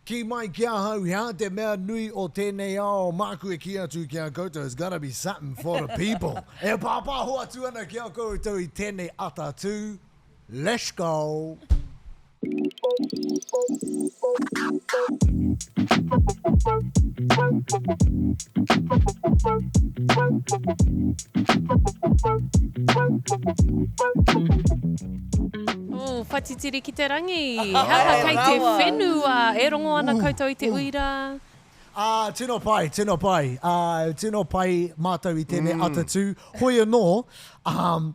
Kī mai ki ahau, he aha te mea nui o tēnei ao, māku e kī atu ki a koutou, it's gotta be something for the people. E pāpāho atu ana ki a koutou i tēnei atatū, let's go! Oh, whatitiri ki te rangi. He aha kei te whenua e rongo ana koutou i te uira? Ah, tino pai, tino pai. Ah, tino pai mātou i tēnei atatū. Hoi anō, um,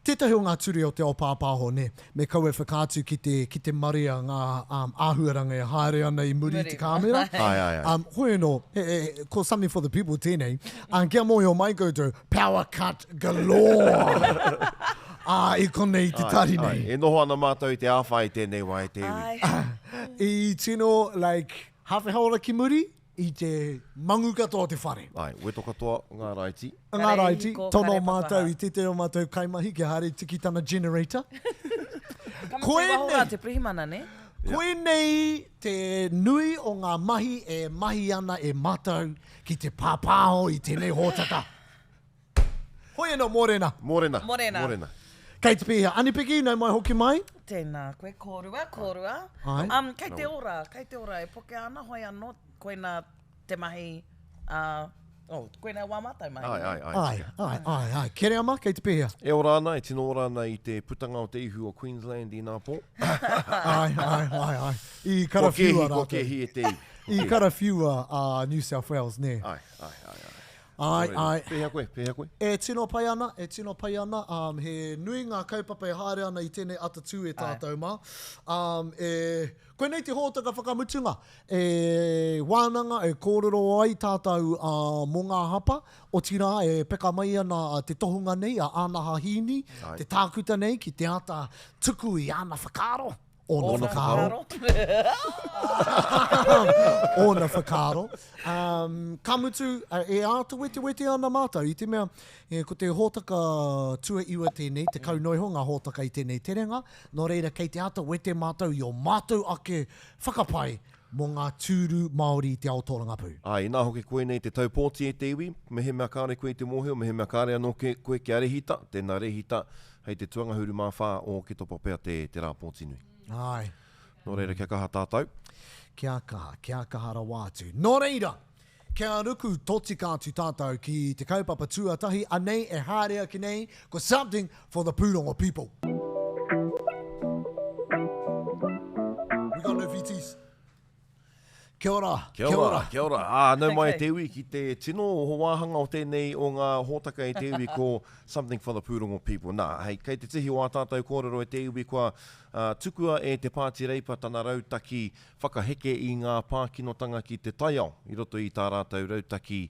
Tētahi o ngā ture o te ao pāpāho, nē, me kaua e whakaatu ki te, ki te marea ngā um, āhuaranga e haere ana i muri i te kāmera. Ai, ai, ai. Um, hoi anō, he, he, ko Something for the People tēnei, um, kia mōhio mai koutou, power cut galore! Ā, i konei i te tari nei. Ai, ai. E noho ana mātou i te āwhā i tēnei wā e te iwi. Ai. I tino, like, hāwhe haora ki muri, I te mangu katoa te whare. Ae, weto katoa ngā raiti. Ngā raiti, tono mātou i tētehi o mātou kaimahi kia haere tiki tana generator. Ka mutu i waho rā te pirihimana, nē? Koinei te nui o ngā mahi e mahi ana e mātou ki te pāpāho i tēnei hōtaka. Hoi anō, mōrena. Mōrena. Mōrena. Mōrena. Kei te pēhea. Anipiki, nau mai hoki mai. Tēnā koe, kōrua, kōrua. Ai. Um, kei te ora, kei te ora e pokea ana, hoi anō, koinā te mahi, uh, oh, koinā wā mātou mahi. Ai, ai, ai. Ai, ai, ai, ai. Kereama, kei te pēhea? E ora ana, e tino ora ana i te putanga o te ihu o Queensland i nā pō. Ai, ai, ai, ai. I Kua kēhi, karawhiua kua rātou. kēhi e te iwi. I karawhiua a New South Wales, nē. Ai, ai, ai, ai. Āe, āe. Pēhea koe, pēhea koe? E tino pai ana, e tino pai ana. Um, he nui ngā kaupapa e haere ana i tēnei atatū e tātou mā. Um, e, koinei te hōtaka whakamutunga e wānanga, e kōrero ai tātou uh, mō ngā hapa, otirā e peka mai ana te tohunga nei, a Ānaha Hīni, te tākuta nei ki te āta tuku i āna whakaaro. Ōna whakaaro. Ōna whakaaro. Um, ka mutu, e āta wetewete ana mātou i te mea, e, ko te hōtaka tuaiwa tēnei, te kau noa iho ngā hōtaka i tēnei terenga, nō reira kei te āta wete mātou i ō mātou ake whakapae mō ngā tūru Māori i te ao tōrangapū. Ā, inā hoki koinei te tau pōti e te iwi, mehemea kāre koe i te mōhio, mehemea kāre anō koe kia rehita, tēnā rehita, Hei te tuangahuru mā whā o Oketopa pea te, te rā pōti nui. Āe. Nō reira, kia kaha tātou. Kia kaha, kia kaha rawa atu. Nō reira, kia ruku totika atu tātou ki te kaupapa tuatahi, anei e haere ake nei, ko Something for the Pūrongo People. We got no VTs. Kia ora, kia ora. Kia ora, Ā, nau mai e te iwi ki te tino wāhanga o tēnei o ngā hōtaka e te iwi ko Something for the Pūrongo People. Nā, hei, kei te tihi o ā tātou kōrero e te iwi kua uh, tukua e te Pāti Reipa tana rautaki whakaheke i ngā pākinotanga ki te taiao i roto i tā rātou rautaki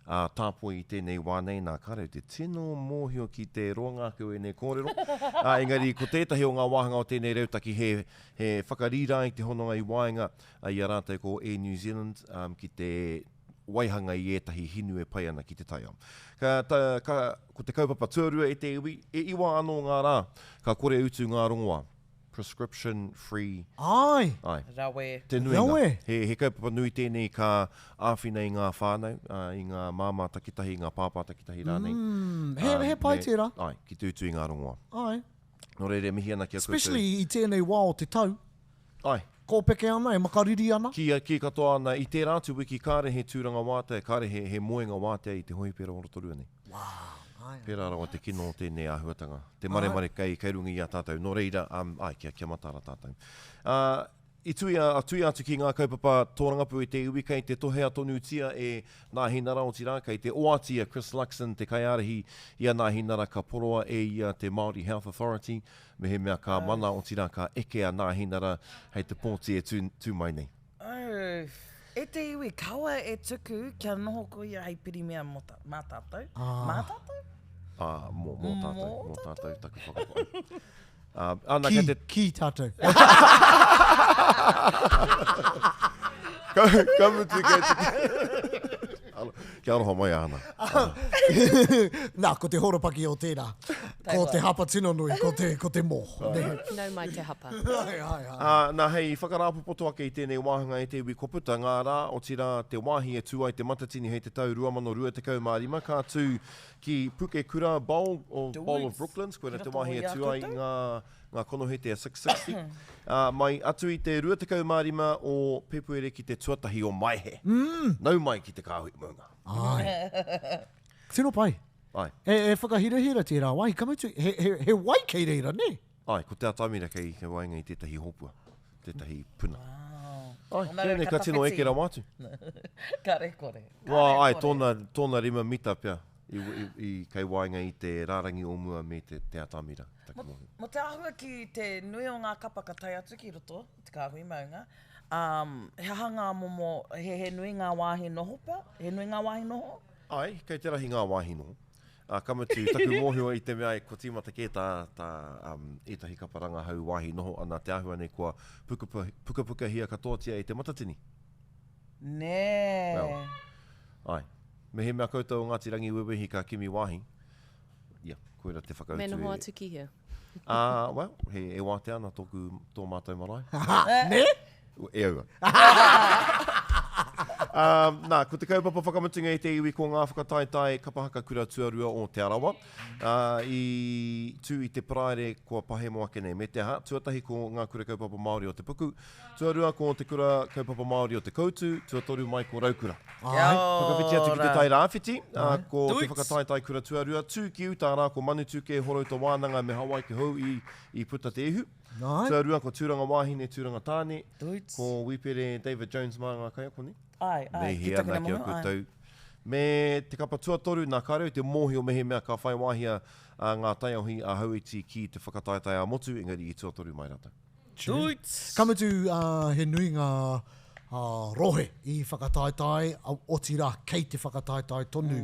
uh, tāpoi i tēnei wā nei. Nā, kāre au te tino mōhio ki te roanga ake o ēnei kōrero. Uh, engari, ko tētahi o ngā wāhanga o tēnei rautaki he, he whakarīrā i te hononga i waenga i a rātou ko Air New Zealand ki te waihanga i ētahi hinu e pai ana ki te taiao. Ka, ta, ka, ko te kaupapa tuarua e te iwi, e iwa anō ngā rā, ka kore utu ngā rongoā. Prescription free. Āe! Āe. Rawe. Te nuinga. Rawe! He, he kaupapa nui tēnei ka āwhina i ngā whānau, i ngā māmā takitahi, i ngā pāpā takitahi rānei. Mm, he, he pai tērā. Āe, ki te utu i ngā rongoā. Āe. Nō reira e mihi ana ki a koutou. Especially i tēnei wā o te tau. Āe. Kōpeke ana, e makariri ana. Kī, kī katoa ana, i tērā atu wiki kāre he tūranga wātea, kāre he, he moenga wātea i te hohipera o Rotorua nei. Wow, āe, āe. Pērā rawa te kino o tēnei āhuatanga, te maremare kei, kei runga i a tātou. Nō reira, um, āe, kia, kia mataara tātou. Ā, i tuia, tuia atu ki ngā kaupapa tōrangapū i te iwi, kei te tohea tonutia e Nāhinara, otirā, kei te oati a Chris Luxon, te kaiārahi i a Nāhinara, ka poroa e ia te Māori Health Authority, Mehemea ka mana, otirā ka eke a Nāhinara hei te pōti e tū, tū mai nei. Oof. E te iwi, kaua e tuku kia noho ko ia hei pirimia mō ta, mā tātou. Mā tātou? Ā, mō, mō tātou, Mō mō tātou taku whakapae. Ā, ana, Ki, kei te... ki tātou. Ka, ka mutu kei te... Kia aroha mai a Ana. Nā, ko te horopaki o tērā. Ko te hapa tino nui, ko te, ko te mō. Nau mai te hapa. Ai, ai, ai. Ā, nā, hei whakarāpopoto ake i tēnei wāhanga e te iwi kua puta ngā rā, otirā te wāhi e tū ai Te Matatini hei te tau 2025, ka tū ki Pukekura Bowl, or Bowl of Brooklands, koirā te wāhi e tū ai ngā, ngā konohete a 660, ā, mai atu i te 25 o Pēpuere ki te tuatahi o Maehe. Nau mai ki te kāhui maunga. Āe. Tino pai. Āe. E, e whakahirahira tērā wāhi, ka mutu, he, he, he wai kei reira, nē? Āe, ko Te Atamira kei, kei waenga i tētahi hōpua, tētahi puna. Wow. Āe, tēnei ka tino eke rawa atu. Kare kore. Wā, āe, tōna, tōna rima mita pea i, i, i, kei waenga i te rārangi o mua me te, Te Atamira, taku mōhio. Mō te āhua ki te nui o ngā kapa ka tae atu ki roto i te kāhui maunga, um, he aha ngā momo, he, he nui ngā wāhi noho pea? He nui ngā wāhi noho? Āe, kei te rahi ngā wāhi noho. Ā, ka mutu, taku mōhio i te mea kua tīmata kē tā, tā um, ētahi kapa rangahau wāhi noho ana te āhua nei kua pukapu, pukapukahia katoatia e Te Matatini. Nē. Well, āe. Mehemea koutou o Ngāti Rangiwewehi ka kimi wāhi, ia, koira te whakautu Me noho e. atu ki hea? Ā, well, he, e wātea ana tōku, tō mātou marae. Nē? E aua. Um, nā, ko te kaupapa whakamutunga i te iwi ko ngā whakataetae kapa haka kura tuarua o Te Arawa. Uh, I tū i te Paraire kua pahemo ake nei. Me te aha, tuatahi ko ngā kura kaupapa Māori o Te Puku, tuarua ko te kura kaupapa Māori o Te Koutu, tuatoru mai ko Raukura. Ai. Whakawhiti atu ki te Tai Rāwhiti, uh, ko te Duits. whakataetae kura tuarua, tū ki uta rā ko Manutūkē, Horouta Wānanga me Hawaiki Hou i, i puta te ihu. Nāi. Tuarua ko Tūranga Wāhine, Tūranga Tāne. Duits. Ko Wipere David Jones mā ngā kaiako, nē? Āe, āe, Me ki hē taku ana nei ki a momo, āe. koutou. Me te kapa tuatoru, nā kāre au te mōhio mehemea ka whai wāhi a ngā taiohi a Hauiti ki te whakataetae ā-motu, engari i tuatoru mai rātou. Duits. Ka mutu, he nui ngā rohe i whakataetae, otirā kei te whakataetae tonu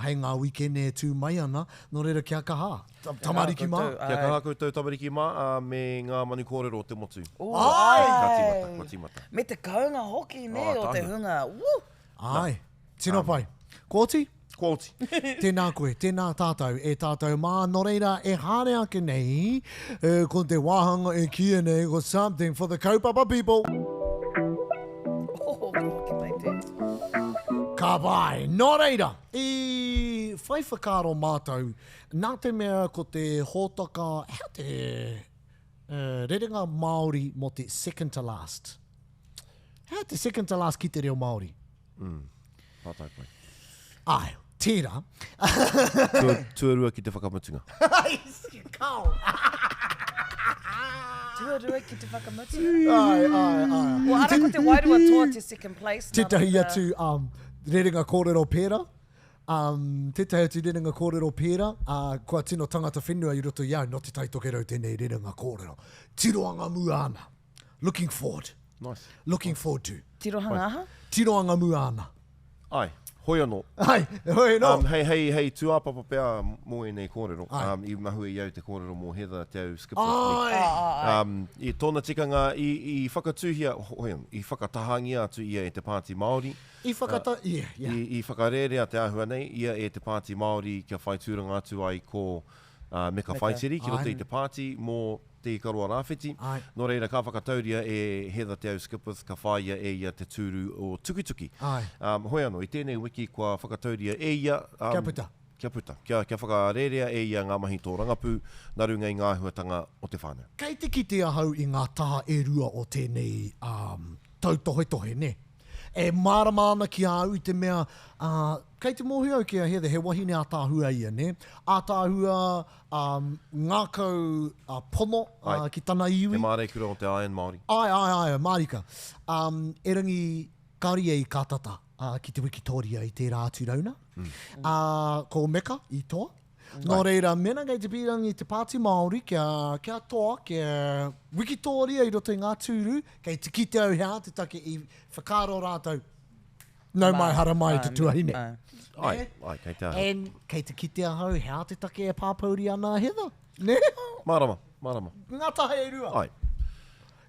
hei ngā wikene e tū mai ana, nō reira kia kaha, tamariki mā. Kia kaha koutou tamariki mā, me ngā manu kōrero o te motu. Āe! Ka tīmata, kua tīmata. Me te kounga hoki, nē, o te hunga. Woo! Āe, tino pai. Kua oti? Kua oti. Tēnā koe, tēnā tātou, e tātou mā, nō reira e haere ake nei, ko te wāhanga e kīia nei ko Something for the Kaupapa People. Oh, ko hoki mai te. Ka pai. Nō reira, i whai whakaaro mātou, nā te mea ko te hōtaka, hea te rerenga Māori mō te second to last? Hea te second to last ki te reo Māori? Mm. Pātai pai. Āe, tērā. Tua, tuarua ki te whakamutunga. Kao! Tuarua ki te whakamutunga. Āe, āe, āe. Well, ara ko te wairua toa te second place. nā Tētahi reira- atu um, rerenga kōrero pērā, um, tētahi atu rerenga kōrero pērā, uh, kua tino tangata whenua i roto i au, nō Te Tai Tokerau tēnei rerenga kōrero. Tiroanga mua ana. Looking forward. Nice. Looking forward to. Tirohanga aha? Tiroanga mua ana. Ai, hoi anō. Ai, hoi anō. Um, hei, hei, hei tūāpapa pea mō ēnei kōrero. Ai. Um, i mahue i au te kōrero mō Heather Te Au Skipworth. Ai. Ah, ah, ai. Um, i tōna tikanga, i, i whakatūhia, hoi anō, i whakatahangia atu ia e te Pāti Māori. I whakata, uh, yeah, yeah. I, i whakarērea te āhua nei, ia e te Pāti Māori kia whai tūranga atu ai ko uh, Meka Whaitiri ki roto i te pāti mō Te Ikaroa Rāwhiti. Āe. Nō reira, ka whakatauria e Heather Te Au Skipwith, ka whāia e ia te tūru o Tukituki. Āe. Um, hoi anō, i tēnei wiki kua whakatauria e ia... Um, Kia puta. Kia puta. Kia, kia whakarērea e ia ngā mahi tōrangapū, nā runga i ngā āhuatanga o te whānau. Kei te kite ahau i ngā taha e rua o tēnei um, tautohetohe, nē. E mārama ana ki a au i te mea, ā, kei te mōhio au ki a Heather, he wahine ātaahua ia, nē? Ātaahua, ā, ngākau ā, pono ā, Āe. ki tana iwi. He māreikura o te Iron Māori. Āe, āe, āe, mārika. Ā, erangi, kāore ia i kātata, ā, ki te wikitōria i tērā atu rauna. Ā, ko Meka i toa. Nō reira, mēnā kei te pīrangi te Pāti Māori kia, kia toa, kia wikitōria i roto i ngā tūru, kei te kite au he aha te take i whakaaro rātou, nau mai haramai te tuahine. Ai, ai, kei te aha. And kei te kite ahau he aha te take e pāpouri ana a Heather. Nē? Mārama, mārama. Ngā taha e rua. Ai.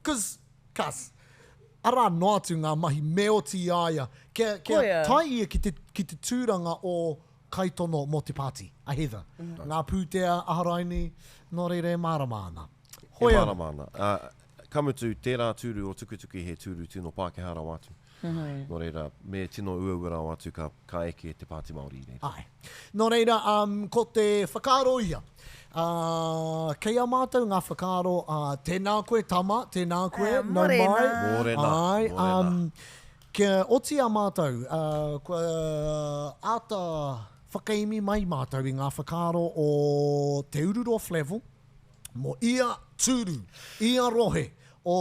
Cause, cause, arā noa atu ngā mahi me oti i a ia, kia, kia Koia. tae ia ki te, ki te tūranga o. kaitono mō te pāti, a Heather. Ngā pūtea, aha raini, nō reira e mārama ana. E mārama ana. Ā, ka mutu, tērā tūru o Tukituki he tūru tino Pākehā rawa atu. Nō reira, me tino uaua rawa atu ka, ka eke te Pāti Māori i reira. Āe. Nō reira, um, ko te whakaaro ia, ā, kei a mātou ngā whakaaro, ā, tēnā koe tama, tēnā koe, Ā, nau mai. mōrena. Mōrena, Āe, mōrena. um, kia oti a mātou, ā, kua āta whakaemi mai mātou i ngā whakaaro o Te Ururoa Flavell, mō ia tūru, ia rohe o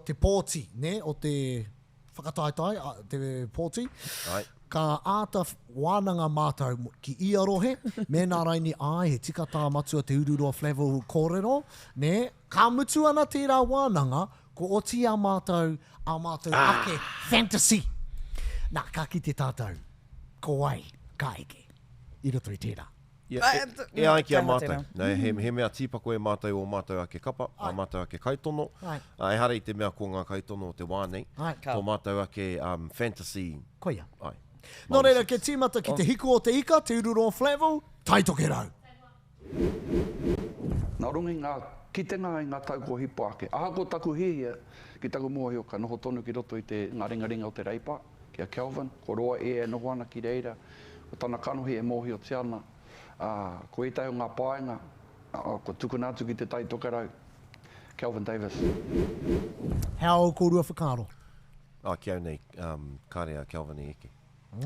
te pōti, nē, o te whakataetae, te pōti, Ai. ka āta wānanga mātou ki ia rohe, mēnā raini āe he tika tā Matua Te Ururoa Flavell kōrero, nē, ka mutu ana tērā wānanga, ko oti i a mātou ā mātou ake fantasy. Nā, ka kite tātou ko wai ka eke i roto i tērā. Yeah, e, e ai ki a mātou. Nē, he, he mea tīpako e mātou ō mātou ake kapa, ā mātou ake kaitono. Ai. Ā, ehara i te mea ko ngā kaitono o te wā nei. Ai. Tō mātou ake um, fantasy. Koia. Ai. Nō reira, kia tīmata ki te hiku o te ika, Te Ururoa Flavell, Tai Tokerau. Nā runga i ngā kitenga i ngā tau kua hipa ake, ahakoa taku hiahia ki taku mōhio ka noho tonu ki roto i te ngā ringaringa o te Reipa, ki a Kelvin, kua roa ia e noho ana ki reira, ko tana kanohi e mōhiotia ana, ā, ko ētahi o ngā painga, kua tukuna atu ki Te Tai Tokerau, Kelvin Davis. He aha ō kōrua whakaaro? Ā, ki au nei, um, kāre a Kelvin e eke.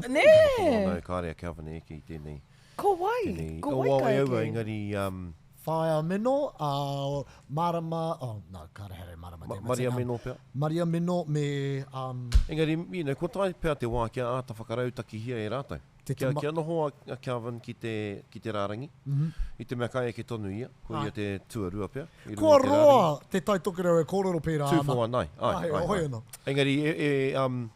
Nē! Whakapono au, kāre a Kelvin e eke i tēnei. Ko wai? Tēnei, Ko wai oh, ka e aua, eke? engari, um, Whaea Meno, ā, Marama, oh, no, kāre here Marama Ma, Davidson, Maria um, Meno pea. Maria Meno me, um, Engari, you know, kua tae pea te wā kia āta whakarautakihia e rātou. Te Kia, tama- kia noho a, a Kelvin ki te, ki te rārangi, mm -hmm. i te mea ka eke tonu ia, ko ia Ai. te tuarua pea. I runga Kua i te rārangi. roa te Tai Tokerau e kōrero pērā ana. 2 4 1, ai, Ai, ai, hoi ai. ana. Engari, e, e, um,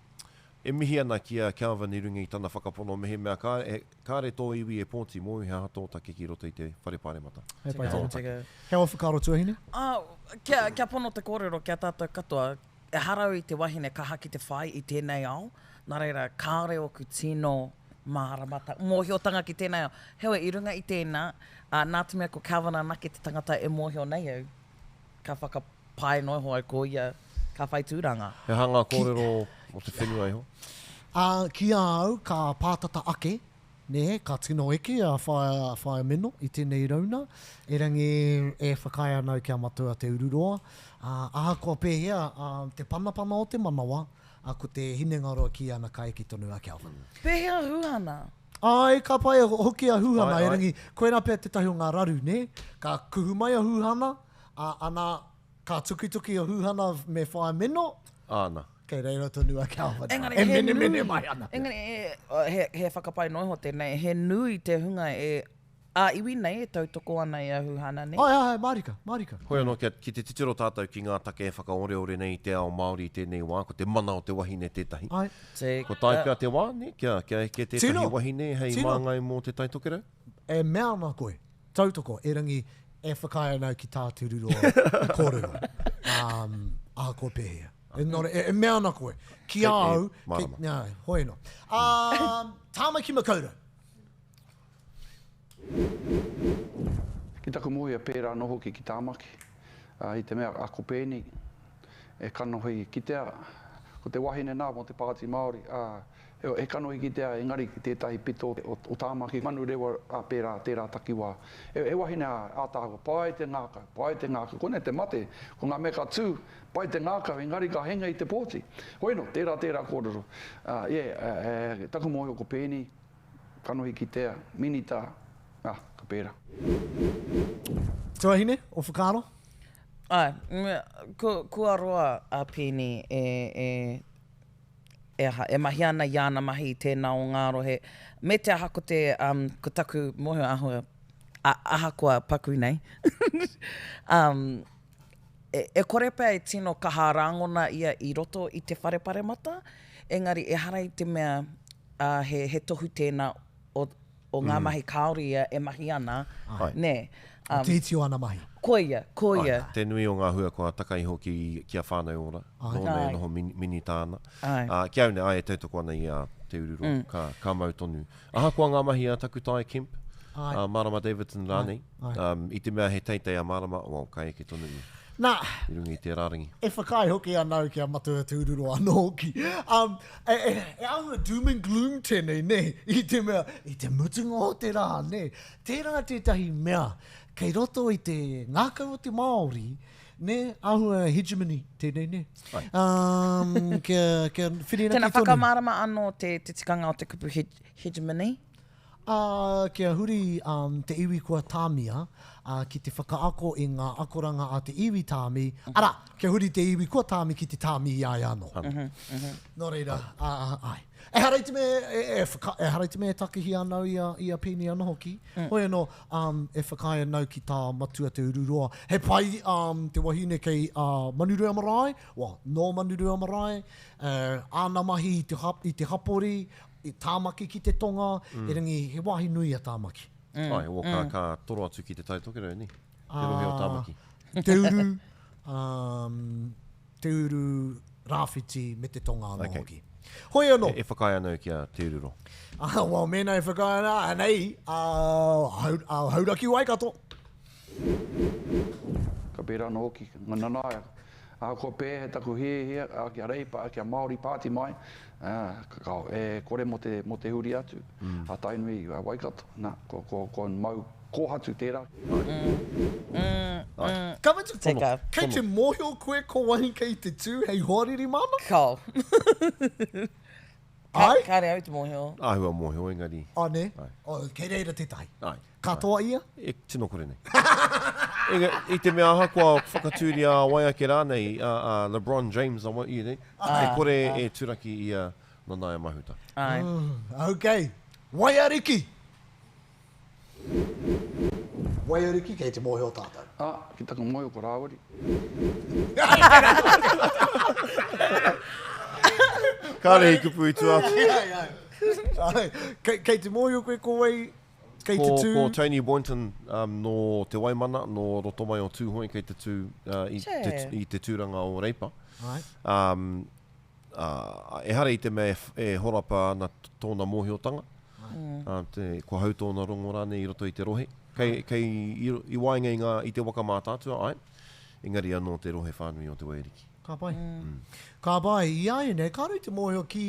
e mihi ana ki a Kelvin i runga i tana whakapono mehemea ka, e, kāre tō iwi e pōti mōu he aha tō take ki roto i te whare paremata. He pai Tika, tēnā. tika. He aha whakaaro tuahine? Ah, kia, kia pono te kōrero ki a tātou katoa, ehara au i te wahine kaha ki te whai i tēnei ao, nā reira, kāore ōku tino māramatanga, mōhiotanga ki tēnei ao. Heoi, i runga i tēnā, ā, nā te mea ko Calvin anake te tangata e mōhio nei au, ka whaka, Pai noa iho au ko ia ka whai tūranga. He aha ngā kōrero o te whenua iho? Ā, ki a au, ka pātata ake, nē, ka tino eke a Whaea, Whaea Meno i tēnei rauna, erangi e whakaae ana au kia matua Te Ururoa, ā, ahakoa pēhea, ā, te panapana o te manawa, ā, ko te hinengaro e kī ana ka eke tonu a Kelvin. Pēhea Huhana? Āe, ka pai hoki a Huhana, Āe, āe. erangi, koirā pea tētahi o ngā raru, nē, ka kuhu mai a Huhana, Ā, ana, ka tukituki a Huhana me Whaea Meno. Āna. Kei reira tonu a Calvin. Engari, e he menemene nui, mai ana. Engari, e, he, he whakapai noa iho tēnei, he nui te hunga e, ā-iwi nei e tautoko ana i a Huhana, nē? Āe, āe, mārika, mārika. Hoi anō, kia, ki te titiro tātou ki ngā take e whakaoreore nei i te ao Māori i tēnei wā, ko te mana o te wahine tētahi. Āe. Tika. Ko tae pea te wā, nē, kia, kia eke tētahi Tino! wahine hei Tino! māngai mō Te Tai Tokerau? E mea ana koe. Tautoko, erangi e whakaae ana au ki tā Te Ururoa kōrero. Um, ahakoa pēhea. E, nore, e, e mea ana koe. Ki a au, E, e, ki, nā, hoi anō. Um, Tāmaki Makaurau. Ki taku mōhio pērā anō hoki ki Tāmaki, ā, i te mea a ko Pēni e kanohi kitea, ko te wahine nā mō te Pāti Māori, ā, He kanohi kitea engari ki tētahi pito o Tāmaki, Manurewa, ā, pērā, tērā takiwā. He wahine ātaahua, pai te ngākau, pai te ngākau. Konei te mate, ko ngā mea ka tū, pai te ngākau, engari ka hinga i te pōti. Hoi nō, tērā, tērā kōrero. Ā, yeah, taku mōhio ko Pēni, kanohi kitea, minita, ā, ka pērā. Tuahine, o whakaaro? Āe, kua roa a Pēni e, e e aha, e mahi ana i āna mahi i tēnā o ngā rohe, me te aha ko te, um, ko taku mōhio āhua, a, ahakoa paku nei, um, e, e kore pea e tino kaha rāngona ia i roto i te whare paremata, engari ehara i te mea uh, he, he tohu tēnā o, o ngā mahi kāore ia e mahi ana, nē. Um, te iti o ana mahi. Koia, koia. Ai, te nui o ngā hua kua taka iho ki, ki a Whānau Ora, nōna e noho minita ana. Ai. Uh, ki au nei, ai, e tautoko ana i a Te Ururoa, ka, ka mau tonu. Ahakoa ngā mahi a Takutai Kemp, a Marama Davidson rānei, um, i te mea he teitei a Marama, well, ka eke tonu ia. Nā, I runga i te rārangi. E whakaae hoki ana au ki a Matua Te Ururoa anō hoki. Um, e, e, e āhua doom and gloom tēnei, nē, i te mea, i te mutunga o te rā, nē, tērā tētahi mea kei roto i te ngākau o te Māori, nē, āhua hegemony tēnei, nē. Um, kia, kia whirinaki Tēnā, tonu. whakamārama anō te, te tikanga o te kupu hegemony. Ā, kia huri te iwi kua tāmia, ā, ki te whakaako i ngā akoranga a te iwi tāmi, arā, kia huri te iwi kua tāmi ki te tāmi i a ia anō. Nō reira, ā, āe. Ehara i te mea e, e, whaka, ehara i te mea e takihi ana au i a, i a Peeni anō hoki. Hoi anō, um, e whakaae ana au ki tā Matua Te Ururoa. He pai um, te wahine kei uh, Manurewa Marae, well, nō Manurewa Marae, uh, āna mahi i te, hap, i te hapori, I Tāmaki ki te tonga, erangi he wāhi nui a Tāmaki. Āe, o ka, ka toro atu ki Te Tai Tokerau, nē? Te rohe o Tāmaki. Te uru, te uru rāwhiti me te tonga anō hoki. Hoi anō. E whakaae ana au ki a Te Ururoa. Ah, well, mēnā e whakaae ana, anei, a Hauraki Waikato. Ka pērā anō hoki ngā nanaia. Ahakoa pēhea taku hiahia kia Reipa, kia Māori Pāti mai, ka, e kore mō te, mō te huri atu a Tainui, a Waikato. Nā, kua, kua, kua mau kōhatu tērā. Ka mutu, kei te mōhio koe ko wai kei te tū hei hoariri māna? Kao. Ai? Kāre au te mōhio. Āhua mōhio, engari. Oh, nē? Ai. Oh, kei reira tētahi. Ai. Katoa ia? E tino kore nei. Enga, i te mea ahakoa whakatūria a wai ake rānei, a, a LeBron James a wai, nei, e kore e turaki i a Nanaia Mahuta. Ai. Mm, okay. Waiariki! Waiariki, kei te mōhio tātou. Ah, ki taku mōhio ko Rāwiri. Kāre he kupu i tua atu. Ai, ai. Ai, kei, kei te mōhio koe ko wai kei te tū? Ko, ko Tony Boynton um, nō Te Waimana, nō roto mai o Tūhoe kei te tū uh, i, te, i te tūranga o Reipa. Ai. Um, ā, ehara i te mea e horapa ana tōna mōhiotanga, ā, te, kua hau tōna rongo rānei i roto i te rohe. Kei, kei i, i waenga i ngā, i te waka mātātua, āe, engari anō te rohe whānui o Te Waiariki. Ka pai. Ka pai. I āianei, kāore i te mōhio ki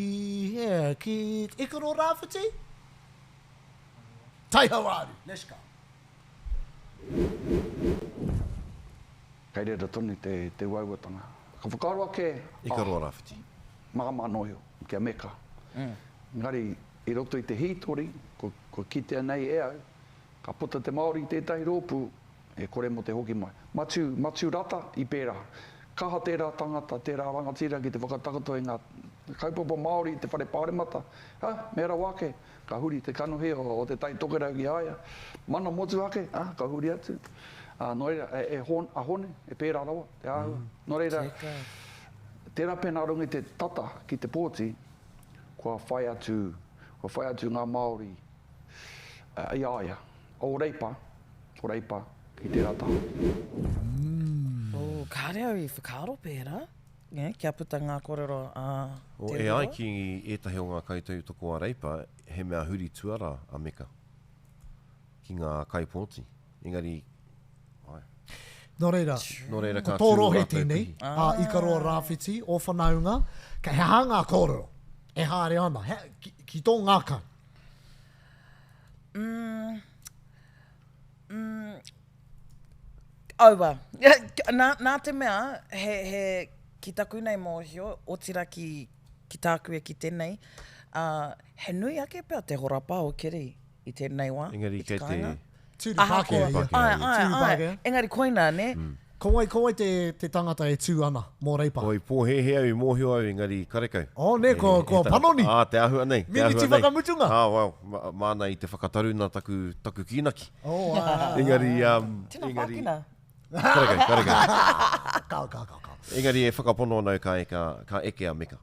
hea, ki Ikaroa Rāwhiti? Taihauāuru. Let's go. Kei reira tonu te, te uauatanga. Ka whakaaro ake a. Ikaroa Rāwhiti. Māmā noa iho, kia meka. Engari, i roto i te hītori, kua kitea nei e au, ka puta te Māori i tētahi rōpū, e kore mō te hoki mai. Matiu, Matiu Rata i pērā. Kaha tērā tangata, tērā rangatira ki te whakatakoto i ngā kaupapa Māori i te Whare Pāremata. Ha, me rawa ake, Ka huri te kanohi o Te Tai Tokerau ki a ia. Mana motuhake, ā, ka huri atu. Ā, nō reira, e, e Hon, a Hone, e pērā rawa te āhua. Nō reira, tērā pea nā runga i te tata ki te pōti, kua whai atu, kua whai atu ngā Māori i a ia, o Reipa, o Reipa ki tērā taha. Ooh, kāre au i whakaaro pērā. Yeah, kia puta ngā kōrero a Te E ai ki ētahi o ngā kaitautoko a Reipa, he mea huri tuarā a Meka ki ngā kaipōti. Engari, āe. Nō reira, Nō reira ko ka tō tū rohe rātou tēnei, pihi. a Ikaroa Rāwhiti, ō whanaunga, kei he aha ngā kōrero e haere ana, he, ki, ki tō ngākau? Mm, mm, Aua. Nā, nā te mea, he, he, ki taku nei mōhio, otirā ki, ki tāku e kite nei, ā, he nui ake pea te horapa o kiri i tēnei wā, Engari i te kei te... kāinga. Tūru Pākehā ia. Ae, ae, Tūru ae. Pākehā. Engari koinā, nē? Ko wai, ko wai te, te tangata e tū ana mō Reipa? Koi pōhēhē au i mōhio au engari karekau. Oh nē, kua, kua panoni. Ā, te āhua nei, te āhua Miniti nei. whakamutunga. Ā, well, māna i te whakataruna taku, taku kīnaki. Oh, ā, ā, ā. Engari, um, Tino engari... whākina. Karekau, karekau. Kao, kao, kao, kao. Engari e whakapono ana au ka eka, ka eke a Meka.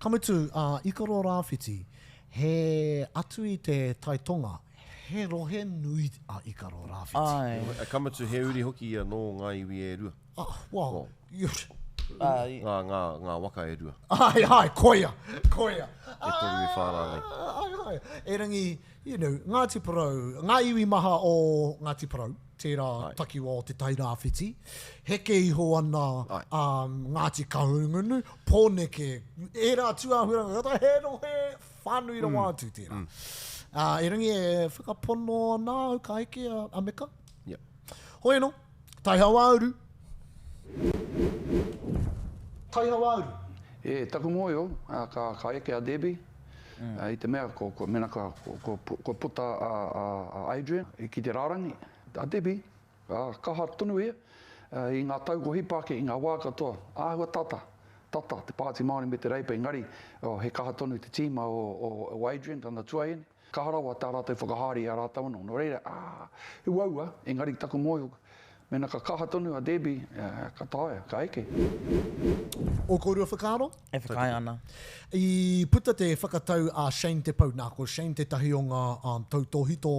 Ka mutu, ā, Ikaroa Rāwhiti, he atu i te tai tonga, He rohe nui a Ikaroa Rāwhiti. Āe. Ka mutu he uri hoki ia nō ngā iwi e rua. Ah, well, Ai. Ngā, ngā, ngā waka e rua. Ai, ai, koia, koia. E toru e whā rānei. Ai, ai. Erangi, you know, Ngāti Porou, ngā iwi maha o Ngāti Porou, tērā Ai. takiwā o Te Tai Rāwhiti, heke iho ana Ai. um, Ngāti Kahungunu, Pōneke, ērā tūāhuranga katoa, he rohe whānui rawa atu tērā. Ā, erangi e whakapono ana au ka heke a, a Meka. Yeah. Hoi anō, Tai Hauāuru. Tai Hauāuru. E, taku mōhio, ka, ka eke a Debbie, i te mea ko, ko, mena ka, ko, ko, kua puta a, a, a Adrian ki te rārangi, a Debbie, ā, kaha tonu ia, i ngā tau kua hipa ake, i ngā wā katoa, āhua tata, tata te Pāti Māori me te Reipa, engari, oh, he kaha tonu te tīma o, o, o Adrian, tana tuahine. Kaha rawa tā rātou whakahaere i a rātou anō. Nō reira, ā, he uaua, engari taku mōhio, mēnā ka kaha tonu a Debbie, ka taea, ka eke. Ō kōrua whakaaro? E whakaae ana. I puta te whakatau a Shane Te Pou, nā, ko Shane tētahi o ngā tautōhito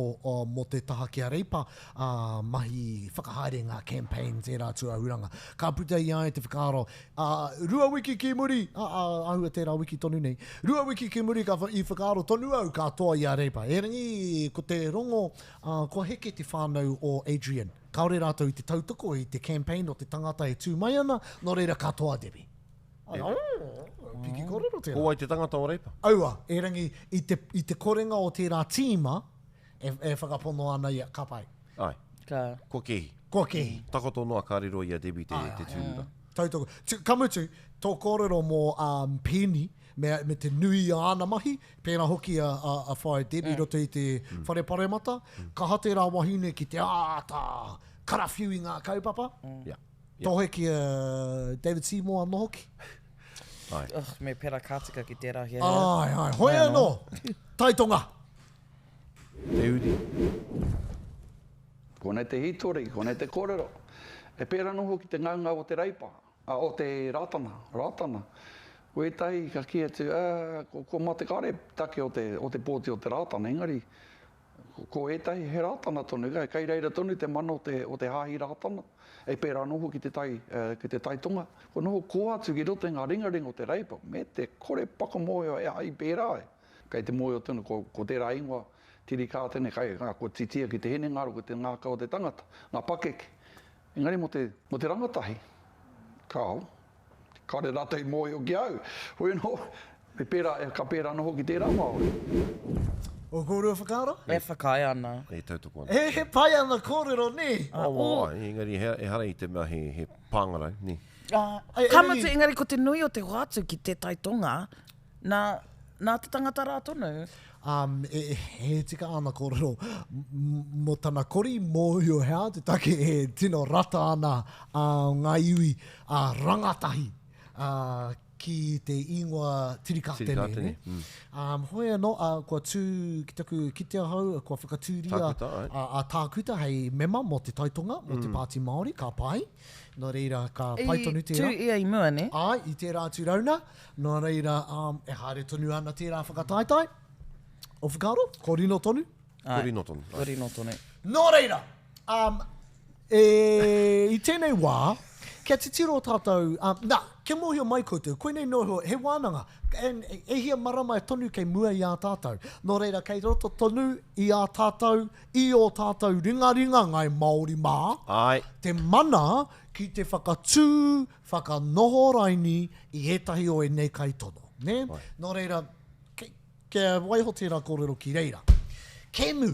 mō te taha ki a Reipa, ā, mahi whakahaere ngā campaigns, ērā tūāhuranga. Ka puta i a ia te whakaaro, Ā, rua wiki ki muri, ā, ā, āhua tērā wiki tonu nei, rua wiki ki muri ka, i whakaaro tonu au ka toa i a Reipa. Erangi, ko te rongo, ā, kua heke te whānau o Adrian. Kāore rātou i te tautoko i te campaign o te tangata e tū mai ana, nō reira ka toa Debbie. Ai, piki kōrero tērā. Ko wai te tangata o Reipa? Aua, erangi, i te, i te korenga o tērā tīma, e, e whakapono ana ia, ka pai. Āe. Ka. Kua kēhi. Kua kēhi. Takoto noa ka riro i a Debbie te, te tūrura. Tautoko. Tu, ka mutu, tō kōrero mō um, Penny me, me te nui o āna mahi, pērā hoki a, a, a Whaea Debbie mm. roto i te mm. whare paremata, mm. kaha tērā wahine ki te āta karawhiu i ngā kaupapa. Mm. Yeah. Yeah. Tohe ki a David Seymour anō hoki. Ai. Ugh, me pera ka tika ki tērā hea. Ai, ai. Hoi anō. Taitonga. Te uri. Konei te hītori, konei te kōrero. E pērā anō hoki te ngaungau o te Reipa, ā, o te Rātana, Rātana. Ko ētahi ka kī atu, ā, ko, ko mate kāre take o te, o te pōti o te Rātana, engari, ko, ko ētahi he Rātana tonu, kei, kei reira tonu te mana o te, o te Hāhi Rātana. E pērā anō hoki te tai, ki te Tai Tonga. Kua noho kō atu ki roto i ngā ringaringa o te Reipa, me te kore pakamōhio e ai pērā ai. Kei te mōhio tonu ko, ko tērā ingoa, Tiri Kātene, kai, ā, kua titia ki te hinengaro, ki te ngākau o te tangata, ngā pakeke. Engari mō te, mō te rangatahi, kāo, kāore rātou i mōhio ki au. Hoi anō, me pērā, ka pērā anō hoki tērā Māori. Ō kōrua whakaaro? E whakaae ana. E tautoko ana. He, he pai ana kōrero, nē? Oh, oh, ai, engari he, ehara i te mea he, he pāngarau, nē. Ai, Ka erangi- mutu, engari ko te nui o te hoatu ki Te Tai Tonga, Nā, nā te tangata rā tonu. Um, e, he tika āna kōrero mō tana kori mōhio he aha te take e tino rata ana uh, ngā iwi uh, rangatahi uh, ki te ingoa Tirikātene. Tirikātene, ne? mm. Um, hoi anō, uh, kua tū ki taku kite ahau, kua whakatūria Tākuta, ai. a, a Tākuta hei mema mō te Taitonga, mō te Pāti Māori, ka pai. Nō reira, ka pai tonu I tērā. tū ia i mua, ne? Ai, i tērā atu rauna, Nō reira, e haere tonu ana tērā whakataetae. O whakaaro, ko Rino tonu. Ko Rino tonu. Ko Rino tonu. Nō reira, um, e, i tēnei wā, kia titiro tātou, um, nā, kia mōhio mai koutou, koinei noa iho, he wānanga, and, e hia marama tonu kei mua i a tātou. Nō reira, kei roto tonu i a tātou, i ō tātou ringaringa, ngāi Māori mā, Āe. te mana ki te whakatū whakanoho raini i ētahi o ēnei kaitono, nē? Nō reira, kia waiho tērā kōrero ki reira. Kēmu,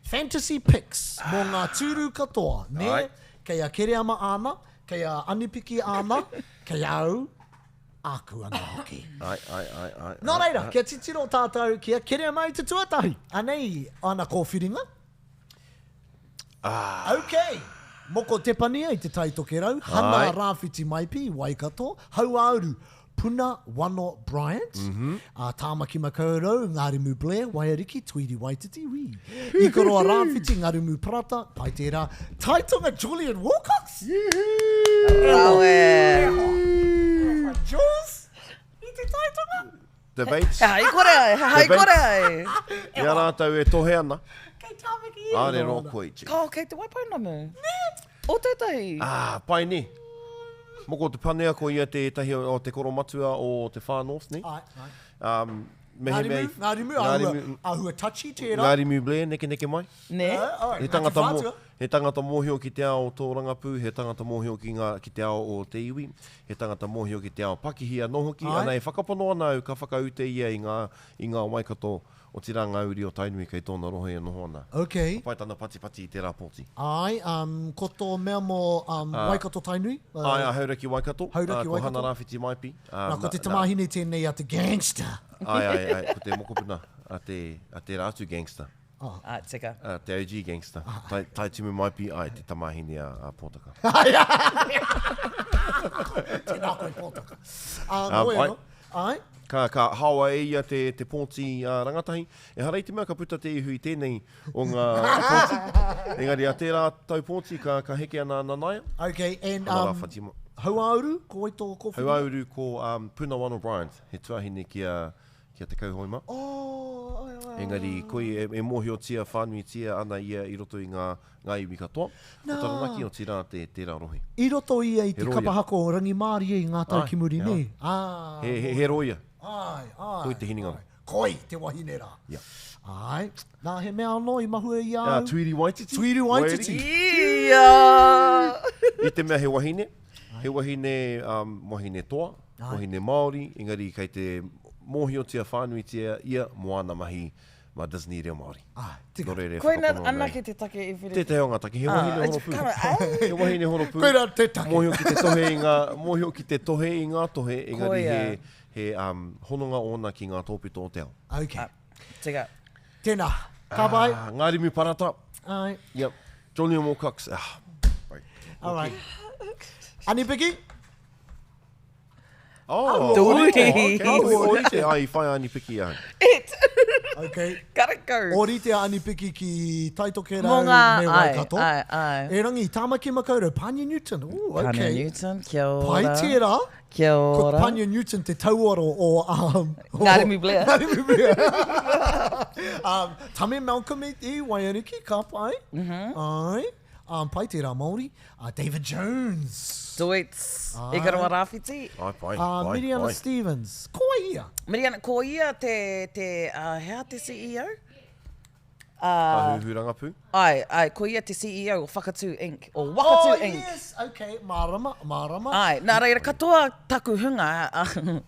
Fantasy Picks mō ngā tūru katoa, nē? Kei a Kereama āna, kei a Anipiki āna, kei a au, āku anō hoki. Ai, ai, ai, ai. Nō reira, kia titiro tātou ki a Kereama i te tuatahi. Anei āna kōwhiringa. Ah. Ok. Moko Tepania i Te Tai Tokerau, Hana Rāwhiti Maipi i Waikato, Hauāuru, Puna Wano Bryant, mm -hmm. uh, Tāmaki Makaurau, Ngārimu Blair, Waiariki, Tuiri Waititi, wī. Ikaroa Rāwhiti, Ngārimu Parata, pai tērā, Taitonga Julian Wilcox! Rawe! Jules! I te Taitonga! Debates. He hai kore ai, he hai kore ai. I a rātou e tohe ana. Kei Tāmaki e Āre rō koe, Chief. Kao, kei Te Waipounamu. Nē. O tētahi. Ah, pai nē. Moko Te Panea, ko ia tētahi o te koromatua o te Far North, ne? Āe, āe. Um, mehemea i... Ngārimu, Ngārimu, āhua, āhua touchy tērā. Ngārimu Blair, nekeneke mai. Nē? He tangata, mō, he tangata mōhio ki te ao tōrangapū, he tangata mōhio ki, ngā, ki te ao o te iwi, he tangata mōhio ki te ao pakihi anō hoki, ana e whakapono ana au ka whakaute ia i ngā, i ngā Waikato, otirā ngā uri o Tainui kei tōna rohe e noho ana. Okay. Ka pai tana patipati i tērā pōti. Āe, um, ko tō mea mō um, Waikato Tainui? Uh, Āe, a Hauraki Waikato. Hauraki uh, Waikato. Ko Hana Rāwhiti Maipi. Uh, nā, ko te tamāhine tēnei a te gangster. Āe, āe, āe, ko te mokopuna a te, a tērā atu gangster. Oh. Ah, tika. Uh, te OG gangster. Ah. Tai, tai Timu Maipi, ai, te tamāhine a, a Pōtaka. Tēnā koe Pōtaka. Um, um, ai, ai. Ka, ka haoa e ia te, te pōti uh, rangatahi. Ehara i te mea ka puta te ihu i tēnei o ngā pōti. Engari a tērā tau pōti ka, ka heke ana a Nanaia. Okay, and um, Hauāuru, ko wai tō kōwhiringa? Hauāuru ko um, Puna Wano Bryant, he tuahine ki a, ki a Te Kauhoi mā. Oh, ai, ai, ai. Engari, koi e, e mōhiotia whānuitia ana ia i roto i ngā, ngā iwi katoa. Nā. O Taranaki, otirā te, tērā rohe. I roto ia i te He rōia. kapa haka o Rangimārie i ngā tau Ai, ki muri, ai. nē? Ā, He, he, he rōia. Ai, ai. Koi te hinengaro. ai. Koi te wahine rā. Ia. Ai. Nā, he mea anō i mahue i a Ah, au? Tuiri Waititi. Tuiri Waititi. Ia! I te mea he wahine, he wahine, um, wahine toa, wahine Māori, engari kei te mōhiotia whānuitia ia mō āna mahi mā Disney reo Māori. Āe, tika. Nō reira e Koina whakapono ana anake au. te take i whiriwhiri. Tētahi o ngā take, he wahine horopū. He wahine horopū. Koira te take. Mōhio ki te tohe i ngā, mōhio ki te tohe i ngā tohe, engari Koia. he, he um, hononga ōna ki ngā tōpito o te ao. Okay. Tika. Tēnā. Ka pai. Ah, Ngārimu Parata. Āe. Yep. Johnny Moorcocks. Ah. Right. All right. Ani Piki? Oh, Tui. okay. Ōrite, ai, i whai Ani Piki ahau. It. Okay. Karekau. Ōrite a Ani Piki ki Taitokerau Mō ngā, me ai, Waikato. ai, ai. Erangi, Tāmaki Makaurau, Pania Newton. Ooh, okay. Pania Newton, kia ora. Pai tērā. Kia Ko ora. Pania Newton te tauaro o... Um, o Ngārimu Blair. Ngārimu Blair. um, Tame Malcolm i, i Waiariki, ka pai. Mm -hmm. Ai. Um, pai tērā Māori. Uh, David Jones. Deutz. Ikaroa Rāwhiti. Ai, pai, Uh, pai, Miriana pai. Stevens. Ko wai ia? Miriana, ko ia te, te uh, he aha te CEO? Tāhuhu Rangapū. Ai, ai, ko ia te CEO o Whakatū Inc. O Wakatū Oh, Inc. yes, okay, mārama, mārama. Ai, nā reira katoa taku hunga,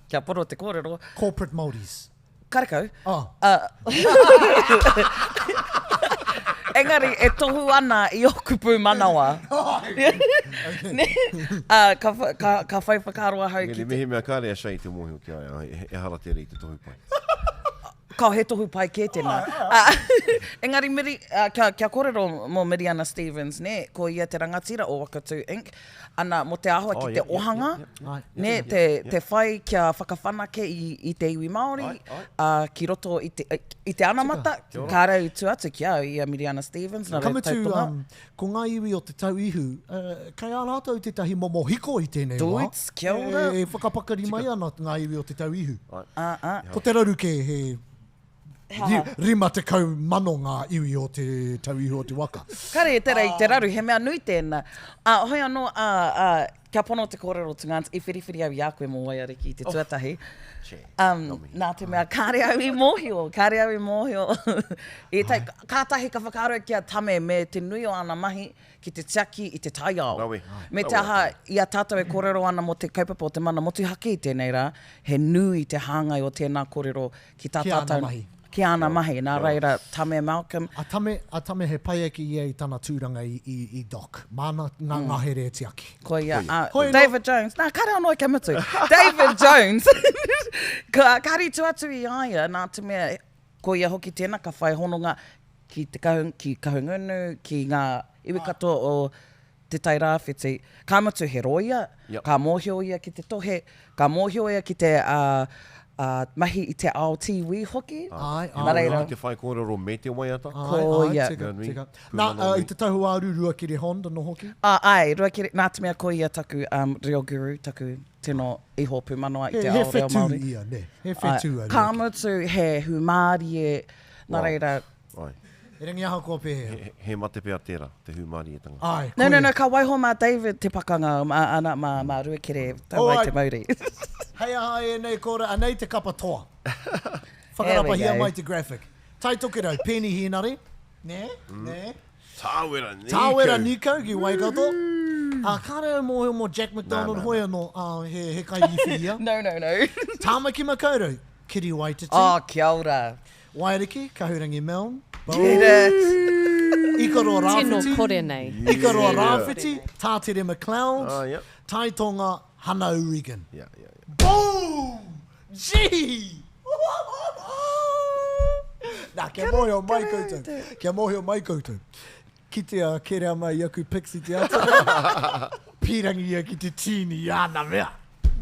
kia poro te kōrero, Corporate Māoris. Karekau. Oh. Uh, engari, e tohu ana i ōku pūmanawa. Nē? Uh, ka, ka, ka whai whakaaro ahau ki Engari, te... mehemea kāre a Shay te mōhio ki a ia, ehara tērā i te tohu pai. Kao he tohu pai kē tēnā. Uh, engari, Miri, uh, kia, kia kōrero mō Miriana Stevens, nē, ko ia te rangatira o Wakatū Inc. Ana, mō te āhua Oh, ki te yep, yep, ohanga, yep, yep. nē, te, te whai kia whakawhanake i, i te iwi Māori, Ai, ai. ā, ki roto i te, i te anamata, kāre i tua atu ki au i a Miriana Stevens, nā Ka reira mutu, tautoha. um, ko ngā iwi o Te Tau Ihu, uh, kei a rātou tētahi momo hiko i tēnei wā. Dudes, kia ora. E, e whakapakari mai ana ngā iwi o Te Tau Ihu. Ai. Ā, ā. Ko te raru kē he 50,000 ngā iwi o Te Tau Ihu o te waka. Kare e tera i te raru, he mea nui tēnā. Ā, hoi anō, ā, ā, kia pono te kōrero Tungāns, i whiriwhiri au i a koe mō Waiariki i te tuatahi. Um, nā te mea, kāre au i mōhio, kāre au i mōhio. I tai, kātahi ka whakaaro ki a Tame me te nui o āna mahi ki te tiaki i te taiao. Rawe. Me te aha, i a tātou e kōrero ana mō te kaupapa o te mana motuhake i tēnei rā, he nui te hāngai o tēnā kōrero ki tā Ki āna tātou, mahi. Ki āna mahi, nā reira, Tame Malcolm. A Tame, a Tame he pai ake ia i tana tūranga i, i, i Doc. Māna ngā ngahere e tiaki. Koia, a Hoi anō. David Jones, nā, kāre anō kia mutu. David Jones, ka, kāre i tua atu i a ia, nā te mea, ko ia hoki tēnā ka whai hononga ki te kahung, ki Kahungunu, ki ngā iwi katoa o Te Tai Rāwhiti. Ka mutu he rōia, Yep. ka mōhio ia ki te tohe, ka mōhio ia ki te uh, uh, mahi i te ao tīwī hoki. Āe, āe. Nā reira. Te whaikōrero me te waiata. Āe, Ko āe, ia. tika, Mea nui, tika. Nā, pūmanawa uh, nui. i te tau hauāuru Ruakere Honda nō hoki. Ā, āe, Ruakere, nā te mea ko ia taku um, reo guru, taku tino iho pūmanawa i He, te he ao reo whetū Māori. ia, nē. He whetū a Āe, ka Ruakere. mutu he hūmārie, nā Wow. reira, Āe. Erangi ahakoa pēhea. He, he mate pea tērā, te hūmārietanga. Āe, No, no, koia. no, ka waiho mā David te pakanga, mā, ana, mā, mā Ruakere, tau ai te Alright. mauri. Hei aha ēnei kōrero, anei te kapa toa. There we Whakarapahia go. mai te graphic. Tai Tokerau, Peeni Hēnare, nē, nē. Tāwera Nīkau. Tāwera Nīkau ki Waikato. Ā, kāre au mōhio mō Jack McDonald Nā, nā, hoi anō, ā, he, he kairīwhi ia. No, no, no. Tāmaki Makaurau, Kiri Waititi. Oh, kia ora. Waiariki, Kahurangi Milne. Get it. Ikaroa Tino Rāwhiti. kore nei. Ikaroa Rāwhiti, Tātere McLeod. Ah, yep. Taitonga, Hana O'Regan. Yeah, yeah, yeah. Boom! Gee! Nā, kia mōhio mai koutou. Kia mōhio mai koutou. Kitea Kereama i aku pics i te ata. Pīrangi ia ki te tīni i āna mea.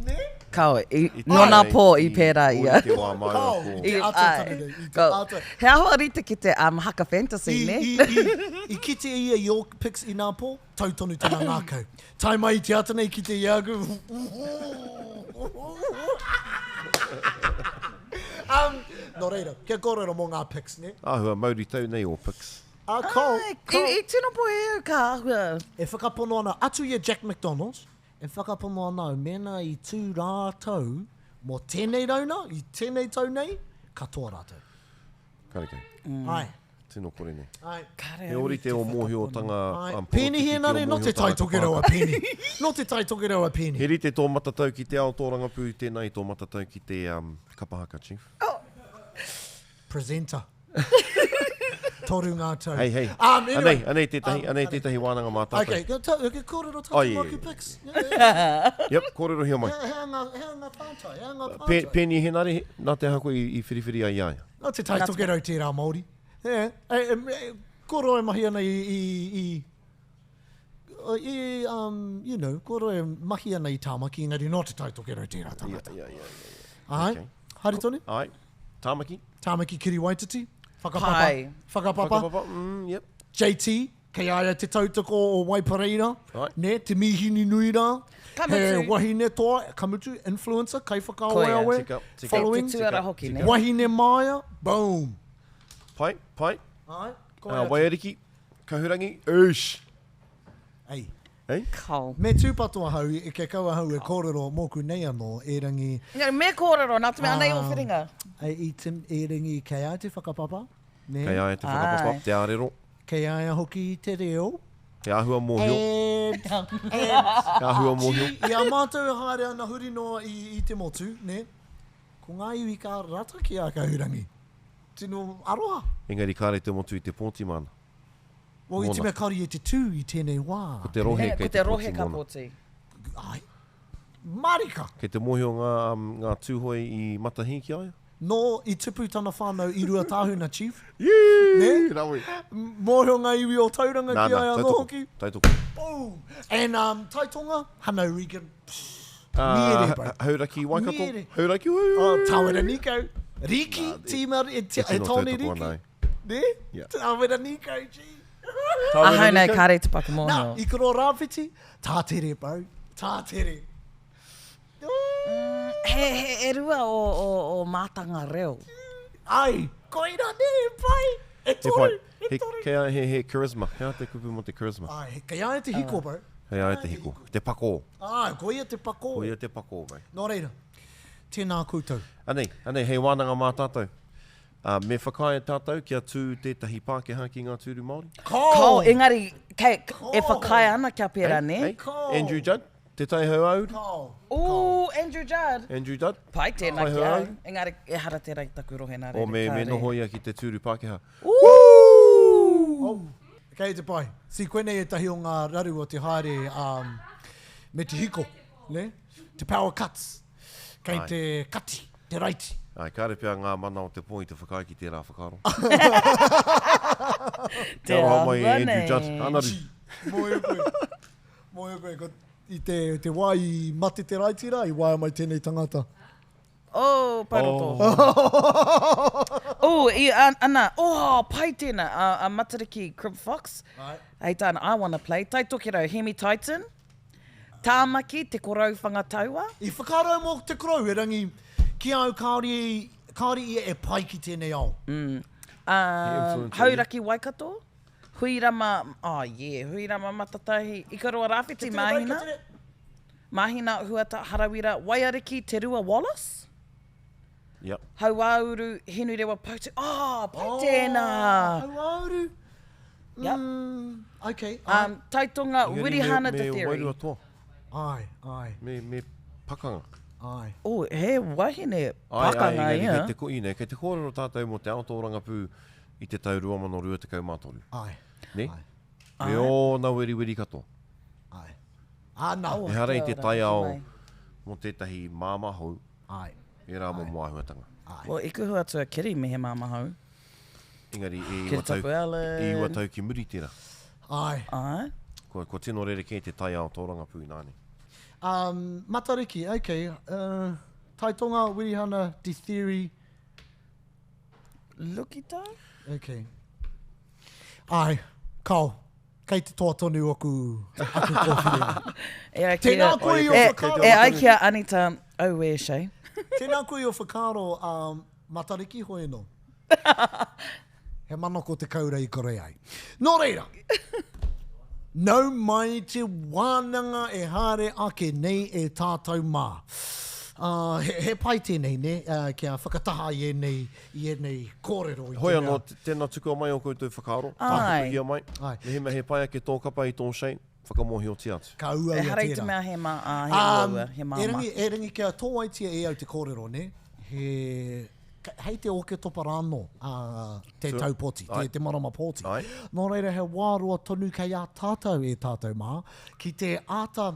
Nē? Kao, i, nona pō i pērā ia. I te wā māua Kao. ko. I te ata Ai, tonu nei, i te ko- ata. He ahua rite ki te um, haka fantasy, I, ne? i, i, i kite ia i ō pics i nā pō, tau tonu tana ngākau. Tae mai i te ata nei kite i aku. um, nō reira, kia kōrero mō ngā pics, ne? Āhua mauri tau nei ō pics. A, ko, Ai, ko. I, i tino pohe au ka āhua. E whakapono ana, atu i a Jack McDonald, e whakapono ana au mēnā i tū rātou mō tēnei rauna, i tēnei tau nei, katoa rātou. Karekau. Ai. Tino kore nei. Ai. Kare He au i ōrite te o mōhiotanga Ai. um, Pēni poropiti ki o Hēnare, nō te mōhiotanga Tai Tokerau a kapa. Pēni. Nō te Tai Tokerau a Pēni. He rite tō matatau ki te ao tōrangapū, tēnā i tō matatau ki te um, kapa haka, Chief. Presenter. Toru ngā tau. Hei, hei. Um, anyway. Anei, anei tētahi, Um, anei tētahi wānanga mā tātou. Okay, go, ta, okay, kōrero tātou Oh, yeah, mō aku yeah, pics. Yeah, yeah. Yep, kōrerohia mai. Hea, hea ngā, hea ngā pātai, hea ngā Pe, pātai. Pēni Henare, nā te aha koe i, i whiriwhiri ai i a ia? Nā te Tai Tokerau tērā Māori. Yeah. E, e, e, koro e mahi ana i, i, i, i, um, you know, koro e mahi ana i Tāmaki, engari nō te Tai Tokerau tērā tangata. Yeah, yeah, yeah, yeah. Ai, Okay. haere tonu? Ai, Tāmaki. Tāmaki Kiri Waititi, whakapapa, Pai. whakapapa, Whakapapa, mm, yep. JT, kei a ia te tautoko o Waipareira, Right. ne, te mīhini nui rā, Ka he mutu. wahine toa, ka mutu, influencer, kaiwhakaaweawe, Koia. Tika, tika. following, Te tuara hoki, ne? wahine māia, boom. Pai, pai. Ai, ko Uh, atu. Waiariki, Kahurangi, oosh. Ei. Hey? Kao. Me tūpato ahau, e kia kau ahau e kōrero mōku nei anō, erangi, Engari, me kōrero, nā te mea anei o Ah. whiringa. e, i tim, erangi kei a te whakapapa, ne? Kei a ia te whakapapa, Ai. te ārero, Kei a ia hoki te reo. he āhua mōhio, And, and, he āhua mōhio. I a mātou e haere ana huri noa i, i te motu, ne? Ko ngā iwi ka rata ki a Kahurangi. Tino aroha. Engari kāre te motu i te pōti māna. Well, i te Mōna. mea kāore i te tū i tēnei wā. Ko te rohe He, kei ko te te rohe pōti ka mōna. pōti. Ai. Marika! Kei te mōhio ngā, um, ngā tūhoi i Matahī ki a ia? Nō i tupu tana whānau i Ruatāhuna, Chief. Yee! Ne? Rawe. Mōhio ngā iwi o Tauranga Nā, ki a nā, ia anō tautoko, hoki. tautoko. Boom! And um, Taitonga, Hana Regan. Uh, Miere, bro. Hauraki Waikato. Miere. Hauraki, woo! Oh, Tawera Nikau. Riki, tīma, e, E e tino Tone tautoko Riki. ana ai. Ne? Yeah. Tawera Nikau, gee. Tawera Ahau nei, Nikau. kāre te paku Nā, mōhio. Ikaroa Rāwhiti, tātere, bro. Tātere. He, he, e rua o, o, o mātanga reo. Ai, koira ne, e pai. E He toru, pai. e He, toru. kei a, he, he charisma. He aha te kupu mō te charisma? Ai, kei a ia te hiko, bro. Hei a ia te hiko. Te pakō. Ai, ko ia te pakō. Ko ia te pakō, bro. Nō reira, tēnā koutou. Anei, anei, hei wānanga mā tātou. Uh, me whakaae tātou kia tū tētahi Pākehā ki ngā tūru Māori? Kao, engari, kei, e Kao. whakaae ana kia pērā, Hey, ne? hey, Kao. Andrew Judd, Te Tai Hauāuru. Kao. Ooh, Andrew Judd. Andrew Judd. Pai tēnā Tai ki au. Hauāuru. Engari, ehara tērā i taku rohe nā O reira, me, me kāre. noho ia ki te tūru Pākehā. Ooh! Oh, kei te pai. Si, koinei ētahi o ngā raru o te haere um, me te hiko, ne? Te power cuts. Kei Ai. te kati, te raiti. Ai, kāre pea ngā mana o te pō i te whakaae ki tērā whakaaro. Te Kia aroha mai e āhua Andrew nei. Judd. Anaru. Mōhio koe. Mōhio koe, ko i te, te wā i mate te raiti rā, i waea mai tēnei tangata. Oh, pai roto. Oh, i, an, ana, oh, pai tēnā, a, a Matariki Crib Fox. Ai. Hei tāna, I wanna play. Tai Tokerau, Hemi Titan. Tāmaki, Te Korou Whangataua. I whakaaro mō te korou, erangi, ki au kāore, kāore ia e pai ki tēnei ao. Mm. Um, Hauraki Waikato, Huirama, oh yeah, Huirama Matatahi, Ikaroa Rāwhiti, Māhina, Māhina, Huata, Harawira, Waiariki, Te Rua Wallace. Yep. Hauāuru, Hinurewa Poutu, oh, pai oh, tēnā. Hauāuru. Yep. Mm, okay. Um, Taitonga, Wirihana Te Theory. Me wairua toa. Ai, ai. Me, me pakanga. Ai. Oh, he wahine pakanga ai, ai, ia. Kei te, you know, kei te kōrero tātou mō te ao tōrangapū i te tau 2023. Ai. Ne? Ai. Me ōna weriweri katoa. Ai. Ana. Oh, Ehara i te kia ora, taiao mai. mō tētahi māmā hou, Ai. ērā momo āhuatanga. Ai. Well, i kuhu atu a Kiri me he māmā hou. Engari, e Kiri iwa tau, Tapu Allen. e iwa tau ki muri tērā. Ai. Ai. Kua, kua tino rerekē te taiao tōrangapū ināianei. Um, Matariki, okay. Uh, Taitonga, Wirihana, Ditheri. Lukita? Okay. Ai, kao. Kei te toa tonu aku, aku kōwhiringa. E ai ki Tēnā a, koe i o e, whakaaro. e ai ki a Anita, auē, Shay. Tēnā koe i o whakaaro, um, Matariki hoi anō. He manako te kaura i kore ai. Nō reira, nau mai te wānanga e haere ake nei e tātou mā. Uh, he, he pai tēnei, nē, uh, kia whakataha i ēnei, i ēnei kōrero. I Hoi te anō, mea. tēnā tukua mai ō koutou whakaaro, Āe. tāpupuhia mai. Āe. Mehemea he pai ake tō kapa i tō shape, whakamōhiotia atu. Ka uaua tērā. Ehara i te mea he mā, ā, he uaua, he māmā. Erangi, erangi kia tōwaitia e au te kōrero, nē? He, hei te Oketopa rānō, ā, te tau pōti, te, te marama pōti. Ai. Nō reira, he wā roa tonu kei a tātou e tātou mā, ki te āta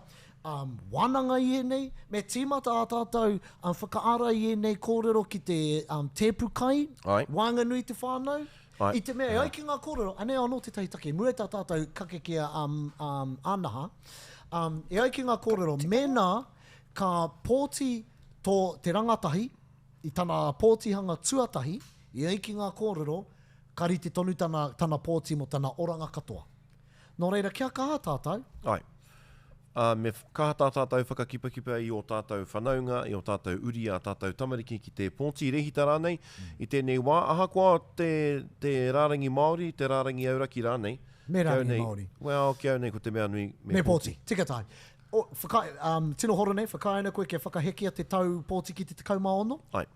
um, wānanga i ēnei, me tīmata ā tātou um, whakaara i ēnei kōrero ki te um, tēpu kai, Ai. waenganui te whānau, Ai. I te mea, e ai ki ngā kōrero, anei anō tētahi take, mua i tā tātou kake ki a um, um, Anaha, um, e ai ki ngā kōrero, mēnā ka pōti tō te rangatahi i tana pōtihanga tuatahi, e ai ki ngā kōrero, ka rite tonu tana, tana pōti mō tana oranga katoa. Nō reira, kia kaha tātou. Āe. Ā, me kaha tā tātou whakakipakipa i ō tātou whanaunga, i ō tātou uri, ā tātou tamariki ki te pōti rēhita rānei i tēnei wā, ahakoa te, te rārangi Māori, te rārangi auraki rānei. Me Ki au rārangi nei, Māori. Well, ki au nei ko te mea nui, me, Me pōti. Tika tahi. O, whakaae, um, tino horo nei, whakaae ana koe kia whakahekia te tau pōti ki te 16? Āe.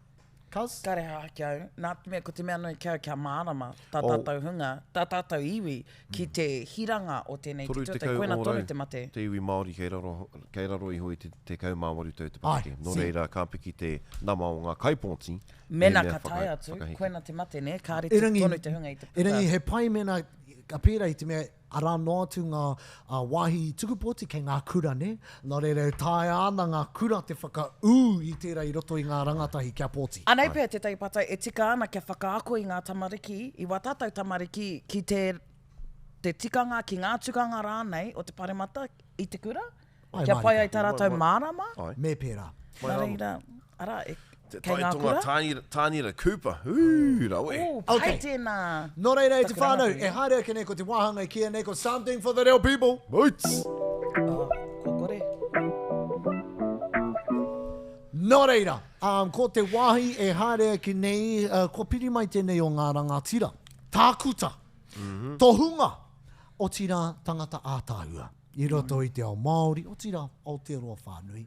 Cuz? Kare hā ki au, nā te mea ko te mea nui ki au kia mārama tā Oh. tātou hunga, tā tātou iwi ki te hiranga o tēnei te tuatahi, 30 koina tonu ōrau te mate. te iwi Māori kei raro, kei raro iho i te 18 tau te Ai, pakeke. Nō see. reira, ka piki te nama o ngā kaipōti. Mēnā mehemea ka tae whaka- atu, whakaheke. koina te mate, nē, ka rite Erangi, tonu te hunga i te puta. erangi he pai mēnā ka pērā i te mea arā noa atu ngā wāhi tuku pōti kei ngā kura, nē? Nō reira e taea ana ngā kura te whakaū i tērā i roto i ngā rangatahi kia pōti. Anei pea tētahi pātai e tika ana kia whakaako i ngā tamariki, i wā tātou tamariki ki te te tikanga, ki ngā tukanga rānei o te paremata i te kura, Ai, kia pai mārika. ai tā rātou mārama. Ai. Me pērā. Nā reira, arā, e, Te kei ngā taitonga kura. Tānira, Tānira Cooper. Ū, rawe. Ū, pai Okay. tēnā. Nō reira e te Taku whānau, rangatahi. e haere ake nei ko te wāhanga e kīia nei ko Something for the Real People. Boots! Oh, kua kore. Nō reira, um, ko te wāhi e haere ake nei, uh, kua piri mai tēnei o ngā rangatira. Tākuta, mm -hmm. tohunga, otirā tangata ātaahua. I roto i te ao Māori, otirā Aotearoa whānui.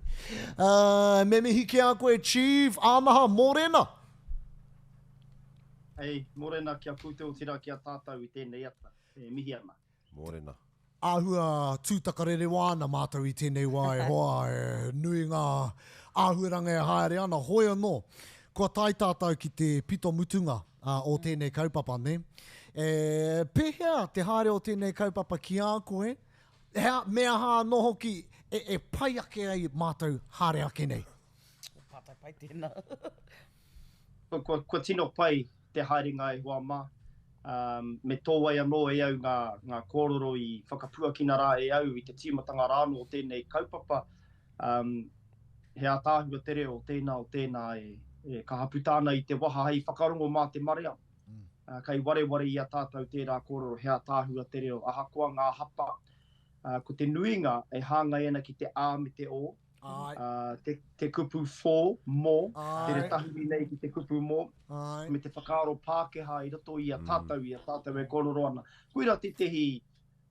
Uh, me mihi ki a koe, Chief Ānaha, mōrena! Hei, mōrena ki a koutou otirā ki a tātou i tēnei ata, e mihi ana. Mōrena. Āhua tūtakarerewa ana mātou i tēnei wā e hoa, e nui ngā āhuaranga e haere ana, hoi anō, kua tae tātou ki te pito mutunga o tēnei kaupapa, nē? E, pēhea te haere o tēnei kaupapa ki a koe, He aha, me aha anō hoki e, e pai ake ai mātou haere ake nei? Pātai pai tēnā. Kua, kua, kua tino pai te haerenga e hoa mā. Um, me tōwai anō e au ngā, ngā kōrero i whakapuakina rā e au i te tīmatanga rānō o tēnei kaupapa. Um, he ātaahua te reo o tēnā o tēnā e, e kaha puta ana i te waha hei whakarongo mā te marea. Ā, kei wareware i a tātou tērā kōrero he ātaahua te reo, ahakoa ngā hapa, ā, ko te nuinga e hāngai ana ki te A me te O. Āe. Ā, te, te kupu for, mō, Āe. tere tahuri nei ki te kupu mō, Āe. me te whakaaro Pākehā i roto i a tātou, i a tātou e kōrero ana. Koirā tētehi,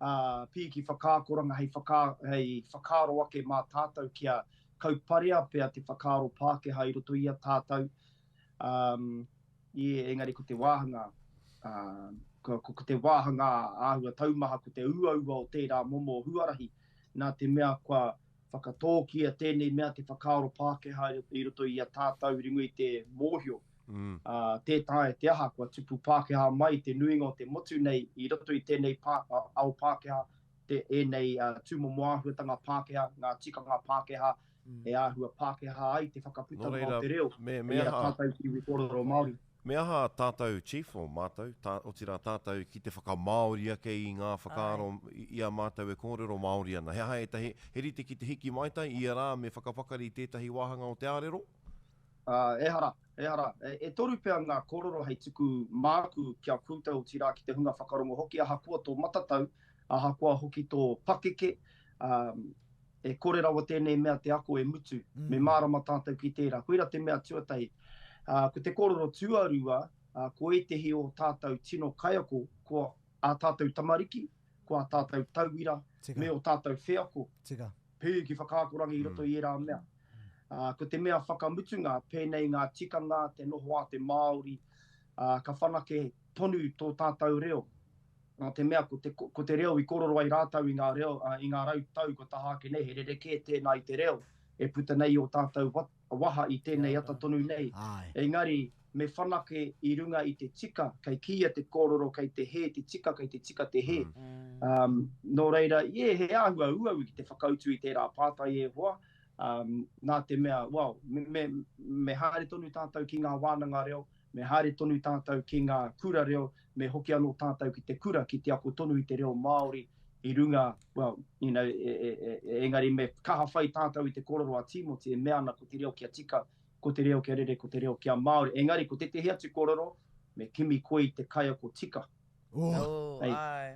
ā, pīki whakaakoranga hei whaka, hei whakaaro ake mā tātou kia kauparea pea te whakaaro Pākehā i roto i a tātou. Ā, yeah, engari ko te wāhanga, ā, ko, ko te wāhanga āhua taumaha, ko te uaua o tērā momo huarahi, nā te mea kua whakatōkia tēnei mea te whakaaro Pākehā i roto i a tātou i runga i te mōhio, ā, tē taea te aha, kua tupu Pākehā mai te nuinga o te motu nei i roto i tēnei pā, ao Pākehā, te, ēnei tūmomo āhuatanga Pākehā, ngā tikanga Pākehā, e āhua Pākehā ai te Nō whakaputanga reira, o te reo me, me i a aha, tātou te iwi kōrero Māori. Me aha tātou, Chief, o mātou, tā, otirā tātou ki te whakamāori ake i ngā whakaaro i, i a mātou e kōrero Māori ana? He aha ētahi, he rite ki te hiki maitai, ia rā me whakapakari tētahi wāhanga o te ārero? Ā, ehara, ehara. E, e toru pea ngā kōrero hei tuku māku ki a koutou, otirā ki te hunga whakarongo hoki, ahakoa tō matatau, ahakoa hoki tō pakeke, ā, E kore rawa tēnei mea te ako e mutu. Me mārama tātou ki tērā. Koirā te mea tuatahi. Ā, ko te kōrero tuarua, ā, ko ētehi o tātou tino kaiako, ko ā tātou tamariki, ko ā tātou tauira, Tika. me ō tātou wheako. Tika. Pū ki whakaakorangi i roto i ērā mea. Ā, ko te mea whakamutunga, pēnei ngā tikanga, te noho a te Māori, ā, ka whanake tonu tō tātou reo. Nā te mea ko te, ko te reo i kōrero ai rātou i ngā reo, i ngā rautau kua taha ake nei, he rerekē tēnā i te reo e puta nei i ō tātou waha i tēnei ata tonu nei. Engari, me whanake i runga i te tika, kei kīia te kōrero, kei te hē te tika, kei te tika te hē. Um, nō reira, yeah, he āhua uaua ki te whakautu i tērā pātai e hoa, um, nā te mea, well, me, me, me haere tonu tātou ki ngā wānanga reo, Me haere tonu tātou ki ngā kura reo, me hoki anō tātou ki te kura ki te ako tonu i te reo Māori i runga, well, you know, e, e, e, engari me kaha whai tātou i te kōrero a Tīmoti e mea ana ko te reo kia tika, ko te reo kia rere, ko te reo kia Māori. Engari ko tētehi atu kōrero, me kimi koe i te kaiako tika. Oh, oh Hei, ai.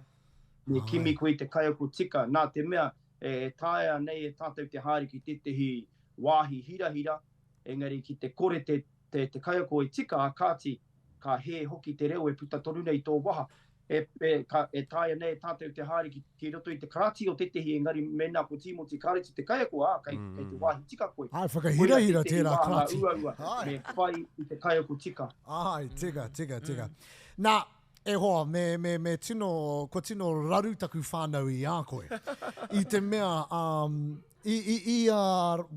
Me kimi koe i te kaiako tika, nā te mea e taea nei e tātou te haere ki tētehi wāhi hirahira, engari ki te kore te te, te kaiako e tika, ā kāti, ka hē hoki te reo e puta tonu nei i tō waha. E, e, ka, e taea nei e tātou te haere ki, ki roto i te karāti o tētehi, engari mēnā ko Tīmoti Kāretu te kaiako, ā, kei, kei te wāhi tika koe. Āe, Koira whakahirahira tētehi tērā wāhanga karāti. uaua, Āe. me whai i te kaiako tika. Āe, tika, tika, tika. Nā, e hoa, me, me, me tino, kua tino raru taku whānau i a koe. I te mea, um, I, i ia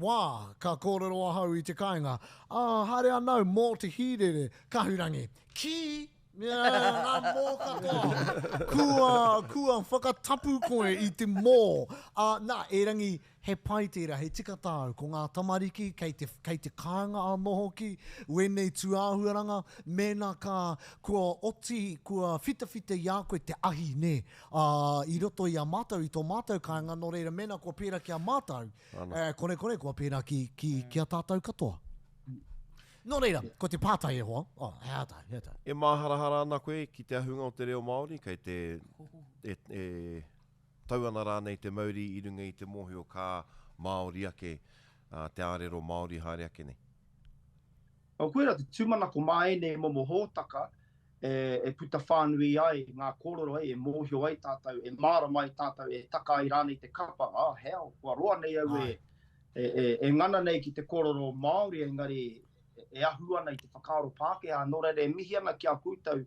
wā ka kōrero ahau i te kāinga, ā, haere ana au mō te hīrere, kahurangi, ki ngā mō katoa. Kua, kua whakatapu koe i te mō. Ā, nā, erangi, he pai tērā, he tika tāu, ko ngā tamariki kei te, kei te kāinga anō hoki, wēnei tūāhuaranga, mēnā ka, kua oti, kua whitawhita i a koe te ahi, nē, Ā, i roto i a mātou, i tō mātou kāinga, nō reira, mēnā kua pērā ki a mātou, e, konekone kua pērā ki, ki, ki a tātou katoa. Nō reira, ko te pātai e hoa, oh, he aha tāu, he aha tāu. E māharahara ana koe ki te ahunga o te reo Māori, kei te, e, e tau ana rānei te mauri i runga i te mōhio ka Māori ake te ārero Māori haere ake nei? Oh, koirā te tūmanako mā ēnei momo hōtaka, e puta whānui ai ngā kōrero ai, e mōhio ai tātou, e mārama ai tātou, e taka ai rānei te kapa, ah, hell, kua roa nei au e, e, e, e ngana nei ki te kōrero Māori, engari e ahu ana i te whakaaro Pākehā, nō reira e mihi ana ki a koutou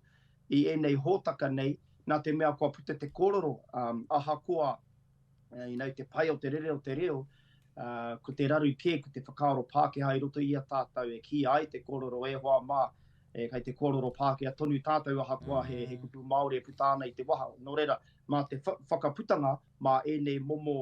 i ēnei hōtaka nei, nā te mea kua puta te kōrero, um, ahakoa you know, te pai o te rere o te reo, uh, ko te raru kē, ko te whakaaro Pākehā i roto i a tātou e kīia ai te kōrero e hoa mā, e, kei te kōrero Pākehā tonu tātou ahakoa he, he kupu Māori e puta ana i te waha. Nō reira, mā te whakaputanga, mā ēnei momo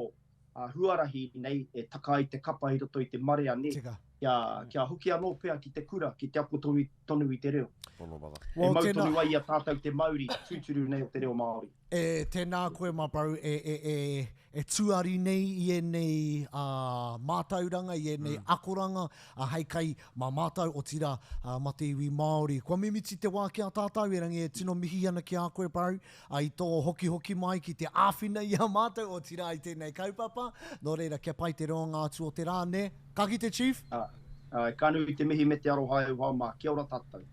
uh, huarahi nei e taka ai te kapa i roto i te marea, nē? Tika. Kia, kia hoki anō pea ki te kura, ki te ako tonu, tonu i te reo. Pono brother. E mau tonu ai i a tātou te mauri tūturu nei o te reo Māori. E, tēnā koe my bro, e, e, e, e tuari nei i ēnei uh, mātauranga, i ēnei mm. akoranga uh, hei kai mā mātau, otirā uh, mā te iwi Māori. Kua mimiti te wā ki a tātou, erangi e tino mihi ana ki a koe bro, uh, i tō hokihoki mai ki te āwhina i a mātou, otirā i tēnei kaupapa. Nō reira, kia pai te roanga atu o te rā, nē? Ka kite, Chief? Uh, uh, ka nui te mihi me te aroha e hoa mā. Kia ora tātou.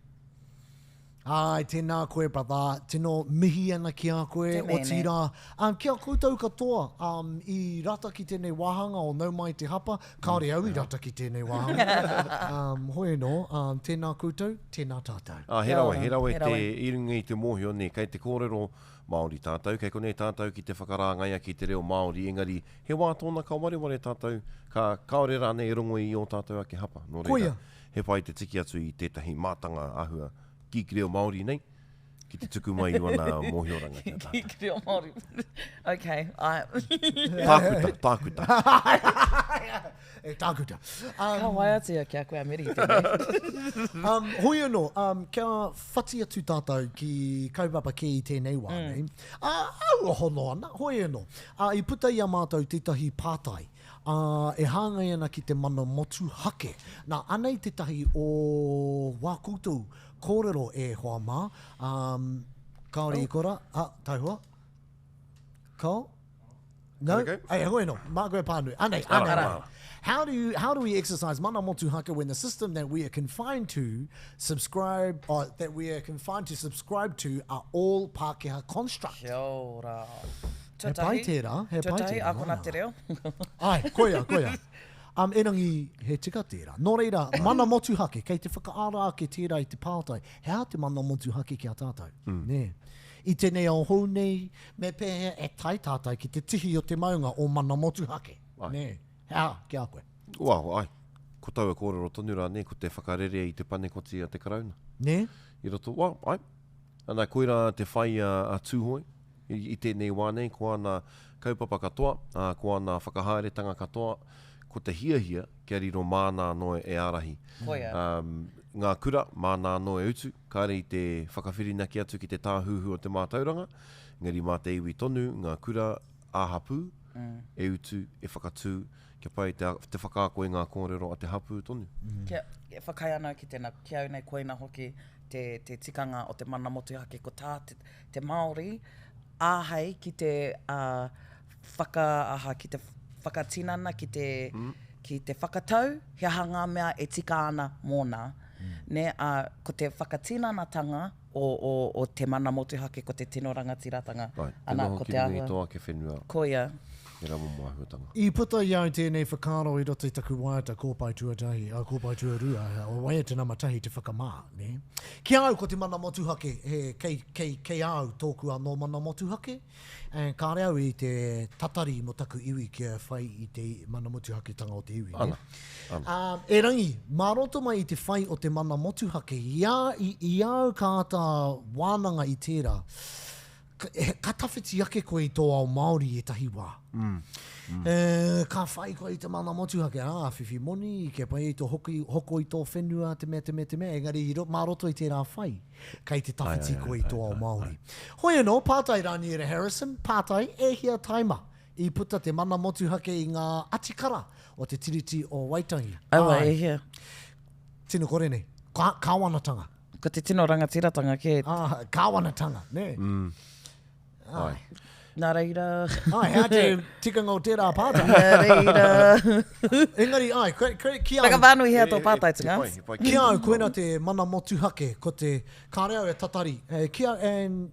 Āe, tēnā koe brother, tino mihi ana ki a koe, otirā, um, ki a koutou katoa um, i rata ki tēnei wāhanga o Nau Mai Te Hapa, kāore au i rata ki tēnei wāhanga, um, hoi anō, um, tēnā koutou, tēnā tātou. Ā, he rawe, he rawe te, i runga i te mōhio nē, kei te kōrero Māori tātou, kei konei tātou ki te whakarāngai ake i te reo Māori, engari he wā tōna ka wareware tātou, ka, kāore rānei e rongo i ō tātou ake hapa, nō reira, Koia. He pai te tiki atu i tētahi mātanga āhua geek reo Māori nei, ki te tuku mai i wana mōhioranga ki a tātou. Geek reo Māori. Ok, ai. Tākuta, tākuta. E tākuta. Um, Ka waiatia ki a koe a Meri tēnei. um, hoi anō, um, kia whati atu tātou ki kaupapa kē i tēnei wā mm. nei. Uh, aua hono ana, hoi anō. Uh, I puta i a mātou tētahi pātai ā, e hāngai ana ki te mana motuhake. Nā, anei tētahi o wā koutou kōrero e hoa mā, ā, kāore i kora, ā, taihoa. Kao? No? Okay. Hey, hoi no, mā koe pānui. Anei, anei. Anei. How do you, how do we exercise mana motuhake when the system that we are confined to subscribe, or that we are confined to subscribe to are all Pākehā construct? Kia ora. He pai tērā, he pai tērā. Tuatahi, akona te reo. Ai, koia, koia. Um, erangi, he tika tērā. Nō reira, mana motuhake, kei te whakaara ake tērā i te pātai, he aha te mana motuhake ki a tātou? Mm. Nē. I tēnei ao hou nei, me pēhea e tae tātou ki te tihi o te maunga o mana motuhake? Ai. Nē. He aha ki a koe? Well, ai. Ko taua kōrero tonu rā, nē, ko te whakarere i te panekoti a te Karauna. Nē? I roto, well, ai. Ana, koirā te whai a, a Tūhoe. I tēnei wā nei, ko ana kaupapa katoa, ā, ko ana whakahaeretanga katoa, ko te hiahia kia riro māna anō e ārahi. Koia. Ngā kura, māna anō e utu, kāre i te whakawhirinaki atu ki te tāhuhu o te mātauranga, engari mā te iwi tonu ngā kura ā-hapū e utu, e whakatū, kia pai te, te whakaako i ngā kōrero a te hapū tonu. Kia, e whakaae ana au ki tēnā, ki au nei koina hoki te, te tikanga o te mana motuhake, ko tā te, te Māori āhei ki te whaka aha, ki te whakatinana, ki te, ki te whakatau he aha ngā mea e tika ana mōna. Nē, ā, ko te whakatinanatanga o, o, o te mana motuhake ko te tino rangatiratanga. Right, te Ana, noho ko ki te runga i āhua. tō ake whenua. Koia. Tērā momo āhuatanga. I puta i a au tēnei whakaaro i roto i taku waiata kōpae tuatahi, ā, kōpae tuarua, waiata nama tahi te whakamā, nē. Ki a au ko te mana motuhake, he, kei, kei, kei a au tōku anō mana motuhake, and kāre au i te tatari mō taku iwi kia whai i te mana motuhaketanga o te iwi, nē. Ana, ana. Ā, erangi, mā roto mai i te whai o te mana motuhake, i a, i, i a au ka āta wānanga i tērā, ka tawhiti ake koe i tō ao Māori i ētahi wā. Mm. Mm. E, ka whai koe i te mana motuhake, ā, whiwhi moni, kia pai ai tō hoki, hoko i tō whenua, te mea, te mea, te mea, engari i ro, mā roto i tērā whai, kei te tawhiti koe i tō ao Māori. Hoi anō, pātai Raniera Harrison, pātai, e hia taima i puta te mana motuhake i ngā atikara o te Tiriti o Waitangi? Aua, e hia. Tino kore nei. Ka, kāwanatanga. Ko te tino rangatiratanga kē. Ah, kāwanatanga, nē. Mm. Ai. Nā reira. Ai, hea te tikanga o tērā pātai. Nā reira. Engari, ai, koe, koe, ki au. Whakawhānuihia tō pātai, Tunga. Ki au, koina te mana motuhake, ko te, kāre au e tatari, ki au, and,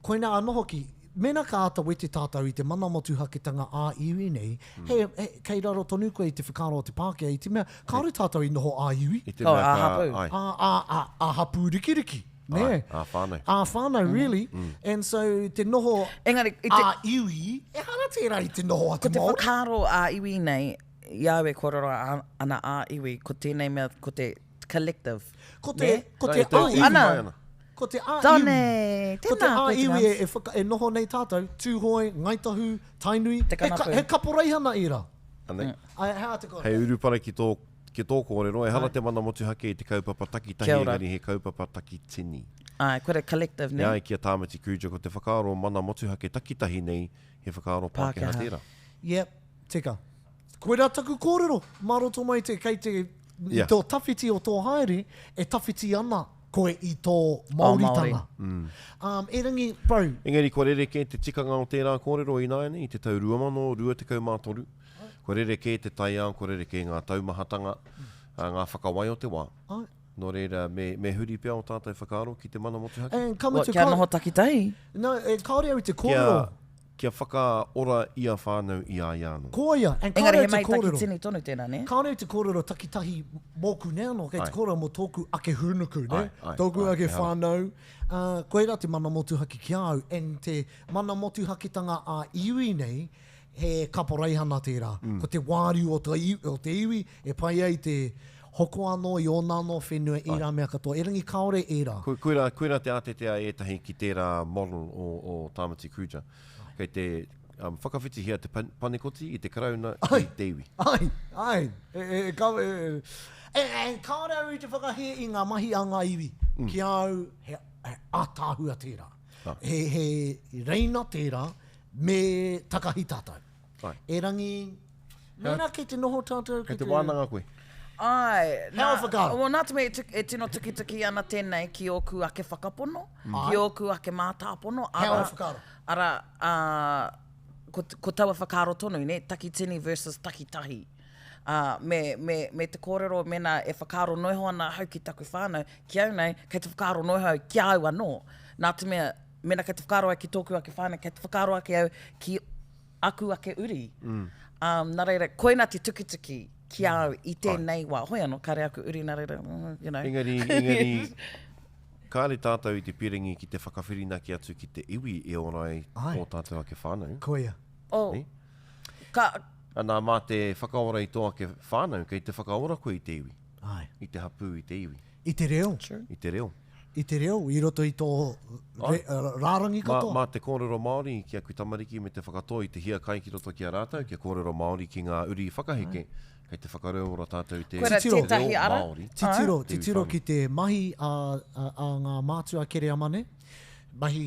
Koinā anō hoki, mēnā ka āta wete tātou i te mana motuhaketanga ā-iwi nei, he, he, kei raro tonu koe i te whakaaro o te Pākehā i te mea kāore tātou i noho ā-iwi. I te mea Oh, ka, ā-hapū. ai. Ā, ā, ā, ā-hapū rikiriki, nē? Ai, ā-whānau. Ā-whānau, really. And so, te noho Engari, i te- ā-iwi, ehara tērā i te noho a te Ko te Māori. whakaaro ā-iwi nei, i a au e kōrero ana ā-iwi, ko tēnei mea, ko te collective. Ko te, Nē? ko te Nā, e tau ā-iwi. Ana. mai ana. Ko te ā-iwi. Tane, Ko te tēnā koe ā-iwi Tunga. e, e, whaka, e noho nei tātou, Tūhoe, Ngāi Tahu, Tainui, Te he, ka, kanapu. he kaporeihana ērā. Anei. Ai, hea te kōrero? Hei urupare ki tō, ki tō kōrero, ehara te mana motuhake i te kaupapa takitahi, Kia ora. engari he kaupapa takitini. Āe, koira collective, E nē? ai ki a Tāmati Kruger, ko te whakaaro mana motuhake takitahi nei, he whakaaro Pākehā Pākehā. tērā. Yep, tika. Koirā taku kōrero, mā roto mai te, kei te, i Yeah. tō tawhiti o tō haere, e tawhiti ana koe i tō Māoritanga. Um, erangi, bro. Engari kua rerekē te tikanga o tērā kōrero ināianei i te tau 2023. Kua rerekē te taiao, kua rerekē ngā taumahatanga, ngā whakawai o te wā. Nō reira, me, me huri pea ō tātou whakaaro ki te mana motuhake. And ka mutu, What, kia noho takitahi? No, e, kāore au i te kōrero. Kia, kia whakaora ia whānau i a ia anō. Koia, and Engari kāore he au te mahi kōrero. takitini tonu tēnā, nē? Kāore au te kōrero takitahi mōku nei anō, kei te kōrero mō tōku ake hūnuku, nē? Ai, ai, Tōku ai, ake ehara. whānau. Ā, koirā te mana motuhake ki a au, and te mana motuhaketanga ā-iwi nei, he kaporeihana tērā. Ko te wāriu o te iwi, o te iwi e pai ai te hoko anō i ōna anō whenua, ērā mea katoa. Erangi kāore ērā. Ko, koirā, koirā te ātete a ētahi ki tērā model o, o Tāmati Kruger. Kei te um, whakawhitihia te pan, panekoti i te Karauna ki te iwi. Ai, ai, e, e, e, ka, e, e, e, kāore au i te whakahē i ngā mahi a ngā iwi. Ki a au, he, he ātaahua tērā. He, he reina tērā, me takahi tātou. Ai. Erangi, mēnā kei te noho tātou Kei te wānanga koe. Āe. He aha whakaaro? Well, nā te mea e tino tukituki ana tēnei ki ōku ake whakapono, ki ōku ake mātāpono, He arā, aha whakaaro? arā, ā, ko, ko taua whakaaro tonu, nē, takitini versus takitahi. Ā, me, me, me te kōrero mēnā e whakaaro noa iho ana ahau ki taku whānau, ki au nei, kei te whakaaro noa iho au ki a au anō. Nā te mea, mēnā kei te whakaaro au ki tōku ake whānau, kei te whakaaro ake au ki aku ake uri. Um, nā reira, koina te tukituki ki a au i tēnei wā. Hoi anō, kāre aku uri, nā reira, mm, you know. Engari, engari, kāre tātou i te piringi ki te whakawhirinaki atu ki te iwi e ora ai Ai. ō tātou ake whānau. Koia. Oh, Nē? ka, Anā, mā te whakaora i tō ake whānau, kei te whakaora koe i te iwi. Ai. I te hapū, i te iwi. I te reo. True. I te reo. I te reo, i roto i tō re, rārangi katoa. Mā, mā te kōrero Māori ki aku tamariki me te whakatō i te hiakai ki roto ki a rātou, kia kōrero Māori ki ngā uri whakaheke, kei te whakarauora tātou i te Koira Titiro. tētahi reo ara. Māori. Titiro, Te iwi titiro whānui. ki te mahi a, a, a ngā mātua Kereama nei, mahi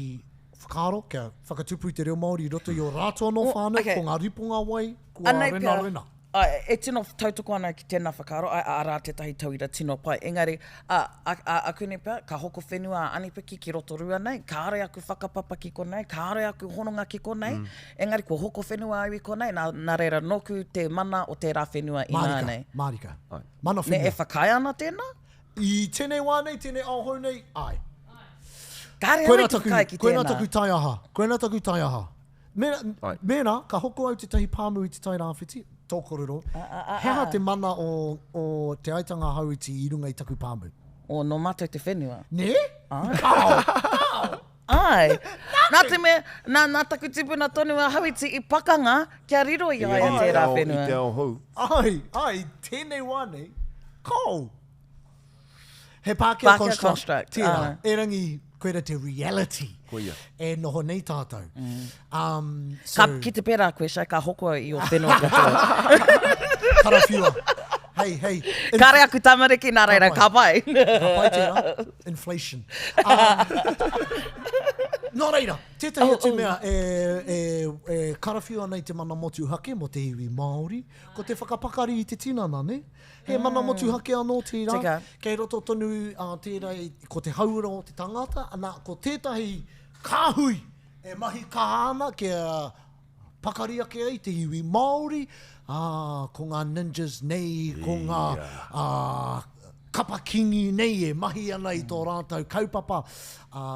whakaaro kia whakatupu i te reo Māori i roto i ō rātou anō Oh, whānau, okay. ko ngā riponga wai, kua Anei pea, renarena. Āe, e tino tautoko ana ki tēnā whakaaro, āe, arā tētahi tauira tino pai. Engari, a, a, a, akune pea, ka hoko whenua a Anipiki ki Rotorua nei, kāore aku whakapapa ki konei, kāore aku hononga ki konei, engari kua hoko whenua au i konei, nā, nā reira nōku te mana o tērā whenua ināianei. Mārika, mārika. Āe. Mana Ne, whenua. e whakaae ana tēnā? I tēnei wā nei, tēnei ao hou nei, āe. Kāre au Koinā i te taku, whakaae ki koinā tēnā. taku taiaha, koinā taku taiaha. Mēnā, Ai. mēnā, ka hoko au tētahi pāmu i Te Tai Rāwhiti, tō korero, he aha te mana o, o Te Aitanga Hauiti i runga i taku pāmu? O, nō mātou te whenua. Nē? Āe. Kāo! Kāo! Āe. Nā te mea, nā, nā taku tipuna tonu a Hauiti i pakanga kia riro i a ia Engari i te tērā ao, i whenua. te ao hou. Āe, āe, i tēnei wā nei, kāo! He Pākehā Pākehā construct, construct, tērā. āe. Erangi, koira te reality Koia. e noho nei tātou. Um, so, Ka, ki te pērā koe, Shay, ka hoko au i ō whenua katoa. Karawhiua. Hei, hei. In- Kāre aku tamariki, nā reira, Ka ka pai. Ka pai tērā. Inflation. Um, nō reira, tētahi Oh, atu oh. mea e, e, e karawhiua nei te mana motuhake mō te iwi Māori, ko te whakapakari i te tinana, ne? He mana motuhake anō tērā. Tika. Kei roto tonu ā, tērā i, ko te hauora o te tangata, ana, ko tētahi kāhui e mahi kaha ana kia pakari ake ai te iwi Māori, ā, ko ngā ninjas nei, ko ngā ā, kapa kingi nei e mahi ana i tō rātou kaupapa, ā,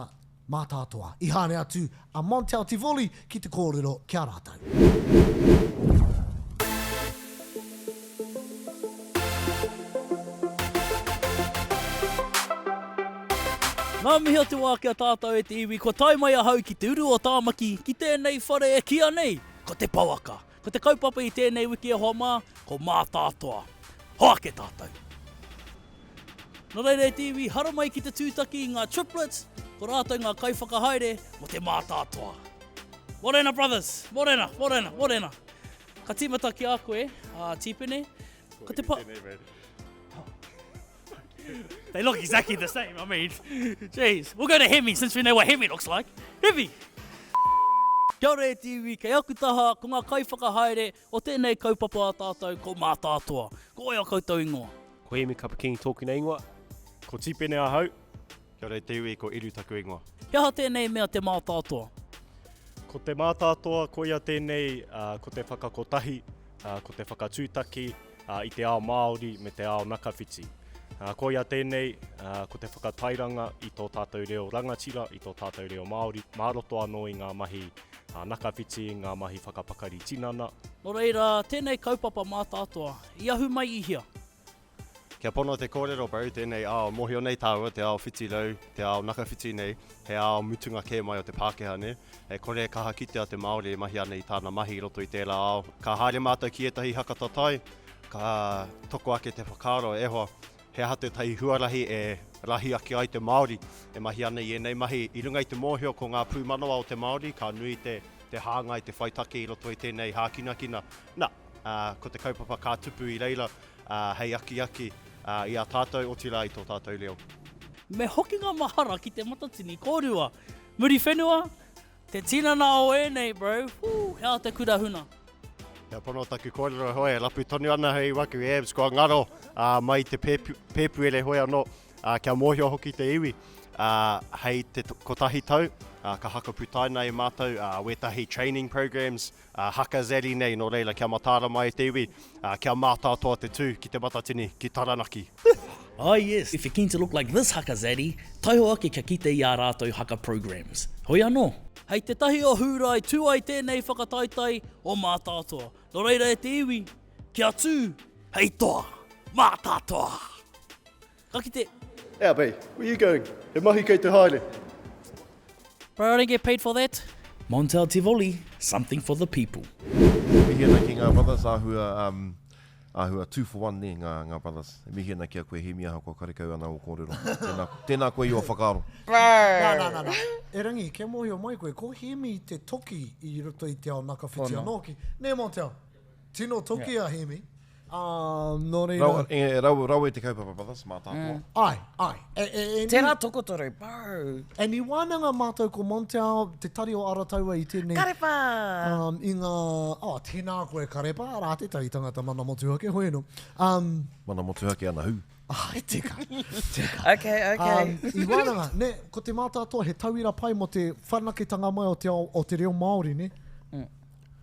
Mātātoa. I haere atu a Montel Tivoli ki te kōrero ki a rātou. Ngā mihi o te wā ki a tātou e te iwi, kua tae mai ahau ki te uru o Tāmaki, ki tēnei whare e kīia nei, ko Te Pouaka. Ko te kaupapa i tēnei wiki e hoa mā, ko Mātātoa. Hoake tātou! Nō reira e te iwi, haramai ki te tūtaki i ngā Triplets, ko rātou ngā kaiwhakahaere mō te mātātoa. Morena brothers, morena, morena, morena. Ka tīmata ki a koe, a Tīpene. Ko te pa... They look exactly the same, I mean, jeez. We'll go to Hemi since we know what Hemi looks like. Hemi! Kia ora e te iwi, kei aku taha ko ngā kaiwhakahaere o tēnei kaupapa a tātou ko Mātātoa. Ko wai ō koutou ingoa? Ko Hemi Kapa-Kingi tōku nei ingoa. Ko Tipene ahau. Kia ora e te iwi, ko Eru taku ingoa. He aha tēnei mea te Mātātoa? Ko te Mātātoa, koia tēnei, ko te whakakotahi, ko te whakatūtaki, i te ao Māori me te ao nakawhiti. Koia tēnei, ko te whakatairanga i tō tātou reo rangatira, i tō tātou reo Māori, mā roto anō i ngā mahi nakawhiti, ngā mahi whakapakari tinana. Nō reira, tēnei kaupapa mātātoa, i ahu mai i hea? Kia pono te kōrero, bro, tēnei ao, mōhio nei tāua, te ao whitirau, te ao nakawhiti nei, he ao mutunga kē mai o te Pākehā, nē? E kore e kaha kitea te Māori e mahi ana i tāna mahi i roto i tērā ao. Ka haere mātou ki ētahi haka tatai, ka toko ake te whakaaro, e hoa, he aha tētahi huarahi e rahi ake ai te Māori e mahi ana i ēnei mahi i runga i te mōhio ko ngā pūmanawa o te Māori, ka nui te, te hāngai, te whai take i roto i tēnei hākinakina. Nā, ko te kaupapa ka tupu i reira hei akiaki i a tātou, otirā i tō tātou reo. Me hoki ngā mahara ki Te Matatini kōrua Muriwhenua, te tinana o ēnei bro, whuu, he aha te kura huna? Kia pono taku kōrero hoi, e rapu tonu ana hei waku abs kua ngaro mai te pēpuere hoi anō, kia mōhio hoki te iwi, hei te kotahi tau, ka hakaputaina e mātou wētahi training programs, Haka Zaddy nei, nō reira kia mataara mai e te iwi, kia mātātoa te tū ki Te Matatini, ki Taranaki. Ah yes, if you're keen to look like this Haka Zaddy, taiho ake kia kite i ā rātou haka programs. Hoi anō! Hei te tahi o Hūrae tū ai tēnei whakataetae o Mātātoa. Nō reira e te iwi, kia tū hei toa! Mātātoa! Ka kite. Ea babe, where you going? He mahi kei te haere. Bro, I don't get paid for that. Montel Tivoli, something for the people. Mihi ana ki ngā brothers, āhua, um, āhua two for one nē, ngā, ngā brothers. E mihi ana ki a koe Hemi ahakoa karekau ana ō kōrero. Tēnā, tēnā koe i ō whakaaro. Bro! Nā, nā, nā, nā. Erangi, kia mōhio mai koe, ko Hemi te toki i roto i te ao nakawhiti anō ki. Nē, Montel? Tino toki a Hemi. Ā, nō reira. Rawe, e, rawe, rawe te kaupapa, brothers, mātātoa. Āe, āe. E, e, e, Tērā tokotoru, bro. And i wānanga mātou ko Montel, te tari o Arataua i tēnei. Karepa! Um, i ngā, oh, tēnā koe Karepa, arā tētahi tangata mana motuhake, hoi anō. Um, mana motuhake ana hū. Āe, tika, tika. Okay, okay. Um, i wānanga, ne, ko te mātātoa he tauira pai mō te whanaketanga mai o te ao, o te reo Māori, ne? Mm.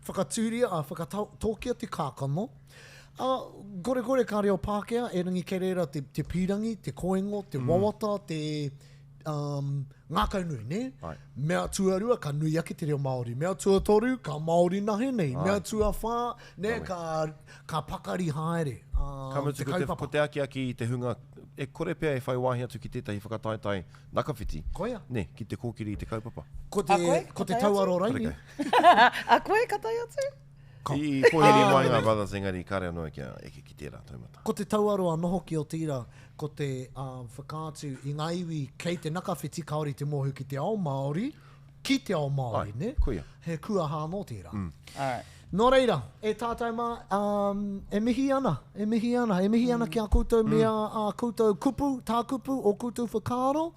Whakatūria, ā, whakatōkia te kākano. Ā, korekore ka reo Pākehā, erangi kei reira te, te pīrangi, te koingo, te wawata, te um, ngākaunui, nē? Ai. Mea tuarua, ka nui ake te reo Māori. Mea tuatoru, ka Māori nahe nei. Ai. Mea tuawhā, nē, Rawe. ka, ka pakari haere um, Ka mutu, te ko te, kaupapa. ko te akiaki i te hunga e kore pea e whai wāhi atu ki tētahi whakataetae nakawhiti, Koia. nē, ki te kōkiri i te kaupapa. Ko te, A koe? ko Ka te tae atu? tauaro raini. Karekau. A koe ka tae atu? I pōhiri mai ngā brothers engari kāre anō kia eke ki tērā taumata. Ko te tauaro anō hoki o tērā, ko te whakaatu i ngā iwi kei te nakawhiti kāore i te mōhio ki te ao Māori, ki te ao Māori, nē? Koia. He kuaha anō tērā. Alright. Nō reira, e tātou mā, e mihi ana, e mihi ana, e mihi ana ki a koutou me ā koutou kupu, tākupu, ō koutou whakaaro.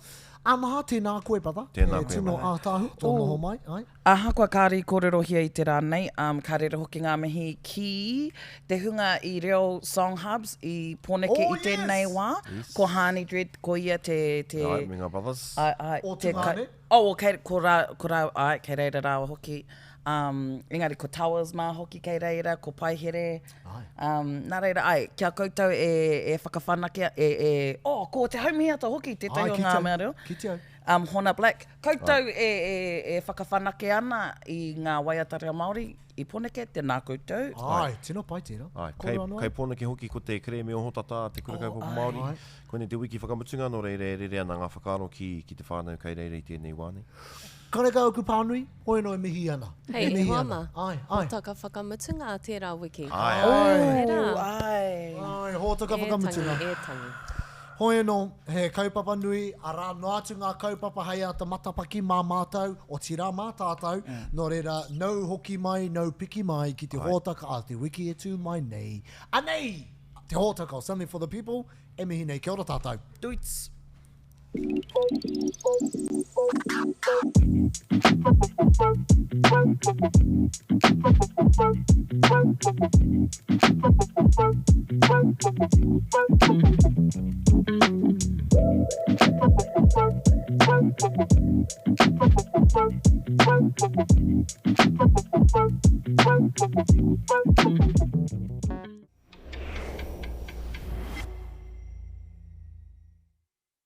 Anaha, tēnā koe, brother. Tēnā koe, E tino brother. ātaahua tō noho mai, ai. Ahakoa kāre i kōrerohia i te rā nei, um, ka rere hoki ngā mihi ki te hunga i Reo Song Hubs i Pōneke Oh, i tēnei yes! wā. Yes. Ko Haani Dread, ko ia te... te Ai, me ngā brothers. Ai, ai, O te Tungāne? Oh, okay, ko rā, ko rā, ai, kei reira rāua hoki. Um, engari ko Towers mā hoki kei reira, ko Paihere. Ai. Um, nā reira, ai, kia koutou e, e whakawhanake, e, e, oh, ko Te Haumihiata hoki tētahi Ai, o ki ngā te au, mea reo. ki te au. Um, Hona Black, koutou e, e, e whakawhanake ana i ngā waiata reo Māori i Pōneke, tēnā koutou. Ai, tino pai tērā. Ai, kei, Kōrero anō kei ai? Pōneke hoki ko te kerēme ohotata a Te Kura Oh, Kaupapa ai. Māori. Ai. Koinei te wiki whakamutunga, nō reira e rere ana ngā whakaaro ki, ki te whānau kei reira i tēnei wā nei. Karekau aku pānui, hoi anō e mihi ana. Hei, E e mihi hoa ana. mā. Ai, ai. Hōtaka whakamutunga a tērā wiki. Ai, ai. Ai rā. Ai. Ai, hōtaka E whakamutunga. tangi, e tangi. Hoi anō, he kaupapa nui, arā noa atu ngā kaupapa hei āta matapaki mā mātou, otirā mā tātou, nō reira, nau hoki mai, nau piki mai ki te hōtaka a te wiki e tū mai nei. Anei te hōtaka o Something for the People. E mihi nei, kia ora tātou. Duits.